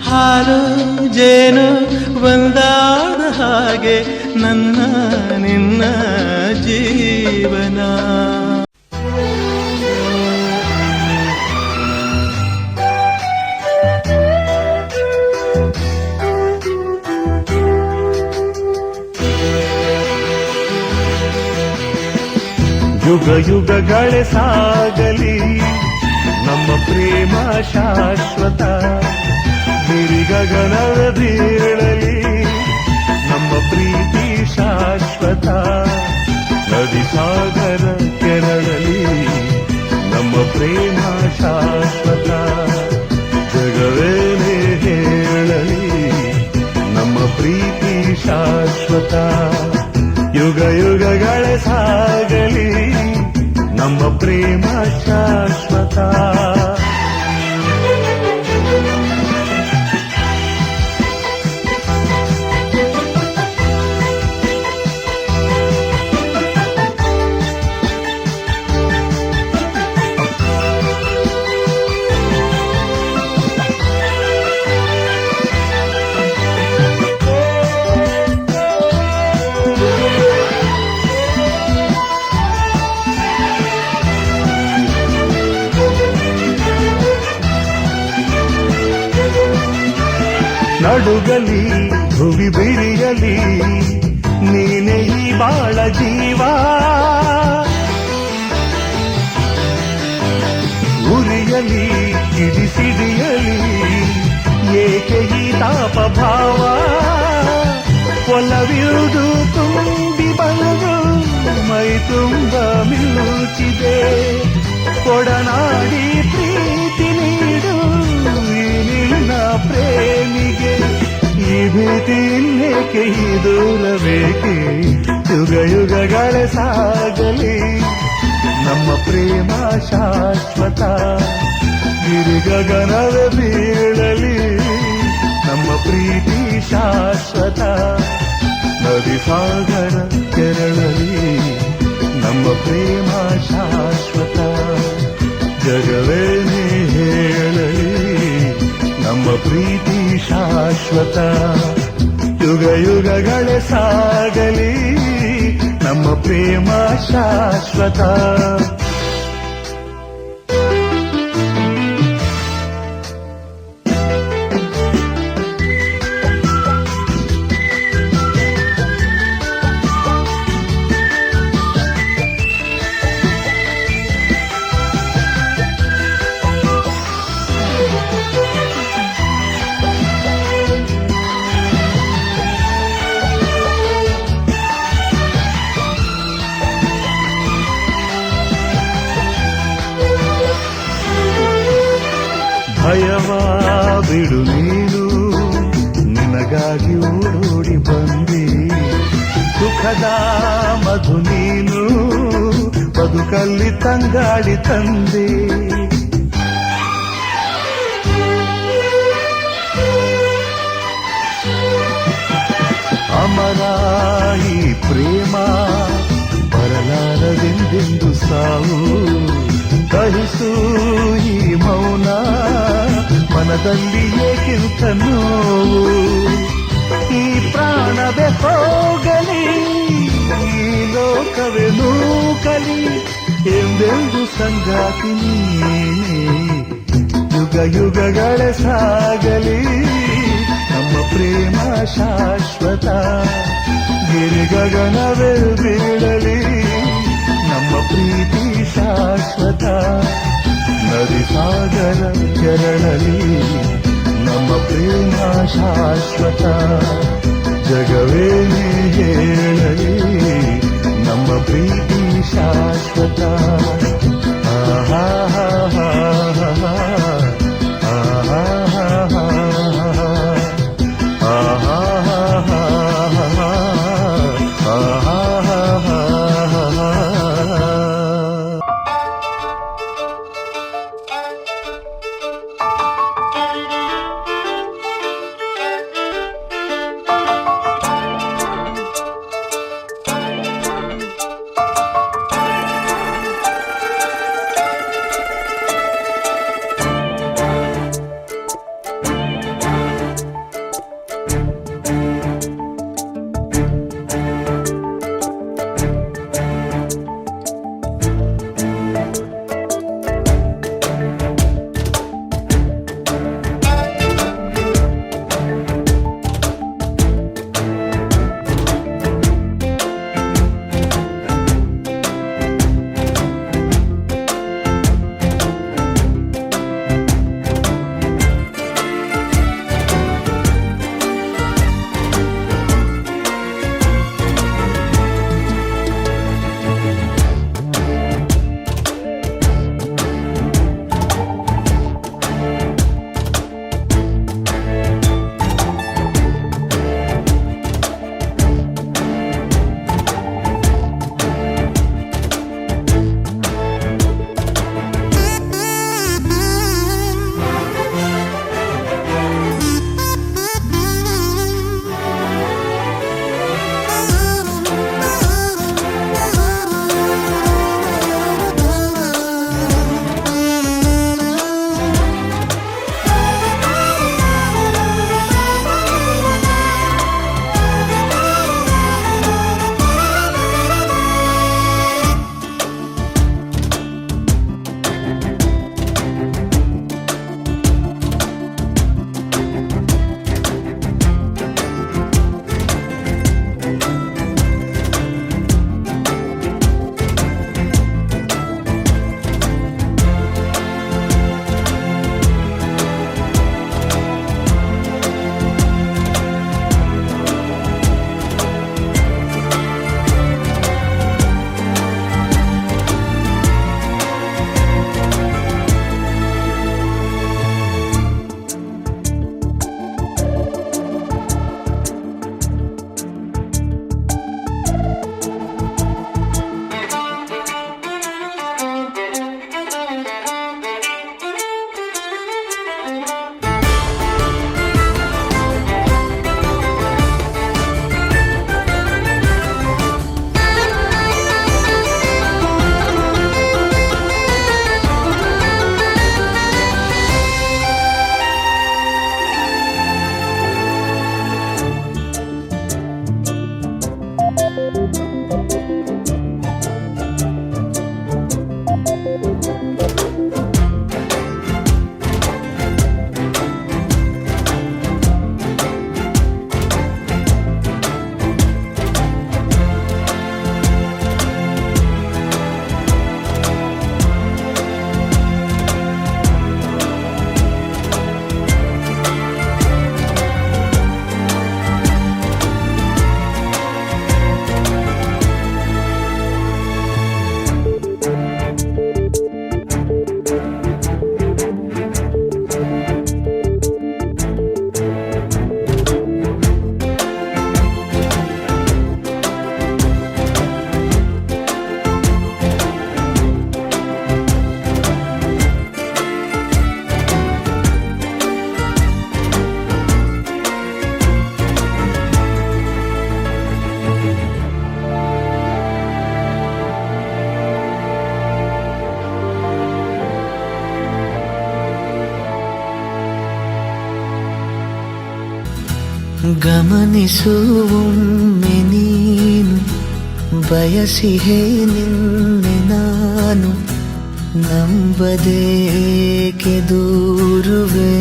ಹಾಲು ಜೇನು ಒಂದಾದ ಹಾಗೆ ನನ್ನ ನಿನ್ನ ಜೀವನ. ಯುಗ ಯುಗಗಳೇ ಸಾಗಲಿ ನಮ್ಮ ಪ್ರೇಮ ಶಾಶ್ವತ. ಗಿರಿಗಗನವ ಬೀಳಲಿ ನಮ್ಮ ಪ್ರೀತಿ ಶಾಶ್ವತ. ನದಿ ಸಾಗರ ಕೆರಳಲಿ ನಮ್ಮ ಪ್ರೇಮ ಶಾಶ್ವತ. ಜಗವೇನೇ ಹೇಳಲಿ ನಮ್ಮ ಪ್ರೀತಿ ಶಾಶ್ವತ. ಯುಗ ಯುಗಗಳೇ ಸಾಗಲಿ ನಮ್ಮ ಪ್ರೇಮ ಶಾಶ್ವತ. ನಡುಗಲಿ ಭುವಿ ಬಿರಿಯಲಿ ನೀನೇ ಈ ಬಾಳ ಜೀವ. ಉರಿಯಲಿ ಕಿಡಿಸಿಡಿಯಲಿ ಏಕೆ ಈ ತಾಪ ಭಾವ. ಒಲವಿರುವುದು ತುಂಬಿ ಬಂದು ಮೈ ತುಂಬ ಮಿಲುಚಿದೆ. ಕೊಡನಾಡಿ ಪ್ರೀತಿ ನೀಡು ಈ ನಿನ್ನ ಪ್ರೇಮಿಗೆ. ಈ ಭೀತಿ ಇನ್ನೇಕೆ ಈ ದೂರಬೇಕೆ. ಯುಗ ಯುಗಗಳೇ ಸಾಗಲಿ ನಮ್ಮ ಪ್ರೇಮ ಶಾಶ್ವತ. ಗಿರಿಗಗನವೇ ಬೀಳಲಿ, ನಮ್ಮ ಪ್ರೀತಿ ಶಾಶ್ವತ. ನದಿ ಸಾಗರ ಕೆರಳಲಿ, ನಮ್ಮ ಪ್ರೇಮ ಶಾಶ್ವತ. ಜಗವೇ ಹೇಳಲಿ, ನಮ್ಮ ಪ್ರೀತಿ ಶಾಶ್ವತ. ಯುಗ ಯುಗಗಳೇ ಸಾಗಲಿ, ನಮ್ಮ ಪ್ರೇಮ ಶಾಶ್ವತ. ಭಯವ ಬಿಡು ನೀನು, ನಿನಗಾಗಿ ಓಡೋಡಿ ಬಂದೆ. ಸುಖದ ಮಧು ನೀನು, ಬದುಕಲ್ಲಿ ತಂಗಾಳಿ ತಂದೆ. ಅಮರ ಈ ಪ್ರೇಮ ಬರಲಾರದೆಂದೆಂದು ಸಾವು. ಕಹಿಸು ಈ ಮೌನ, ಮನದಲ್ಲಿ ಏಕಿಂತ ನೋವು. ಈ ಪ್ರಾಣವೇ ಹೋಗಲಿ, ಈ ಲೋಕವೇ ನೂಕಲಿ, ಎಂದೆಂದು ಸಂಗಾತಿ ನೀನೇ. ಯುಗ ಯುಗಗಳ ಸಾಗಲಿ, ನಮ್ಮ ಪ್ರೇಮ ಶಾಶ್ವತ. ಗಿರಿಗಗನವೇ ಬೀಳಲಿ, ನಮ್ಮ ಪ್ರೀತಿ ಶಾಶ್ವತ. ನದಿ ಸಾಗರ ಕೆರಳಲಿ, ನಮ್ಮ ಪ್ರೇಮ ಶಾಶ್ವತ. ಜಗವೇ ಹೇಳಲಿ, ನಮ್ಮ ಪ್ರೀತಿ ಶಾಶ್ವತ. ಆಹಾ ಹಾ ಹಾ ಹಾ ಆಹಾ ಹಾ ಆಹಾ ಹಾ ಆಹಾ ಹಾ. Thank you. ಗಮನಿಸುವೊಮ್ಮೆ ನೀನು, ಬಯಸಿಹೆ ನಿನ್ನೆ ನಾನು. ನಂಬದೇಕೆ ದೂರುವೆ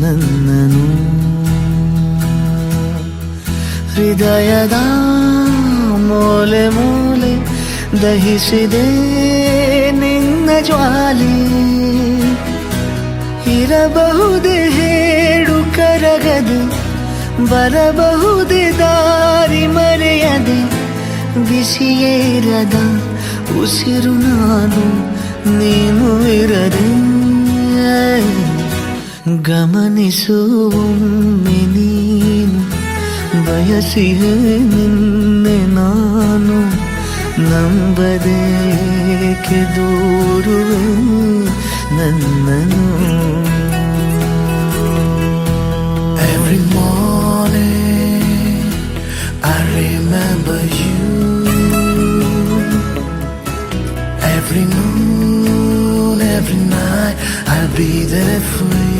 ನನ್ನನು? ಹೃದಯದ ಮೂಲೆ ಮೂಲೆ ದಹಿಸಿದೆ ನಿನ್ನ ಜ್ವಾಲೆ. ಇರಬಹುದೇ ಹೇಳು ಕರಗದೆ, ಬರಬಹುದೇ ದಾರಿ ಮರೆಯದೆ? ಬಿಸಿಯೇರದ ಉಸಿರು ನಾನು ನೀನು ಇರದೆ. ಗಮನಿಸುವೊಮ್ಮೆ ನೀನು, ಬಯಸಿಹೆ ನಿನ್ನೆ ನಾನು. ನಂಬದೇಕೆ ದೂರುವೆ ನನ್ನನು? Every morning I remember you. Every noon, every night, I'll be there for you.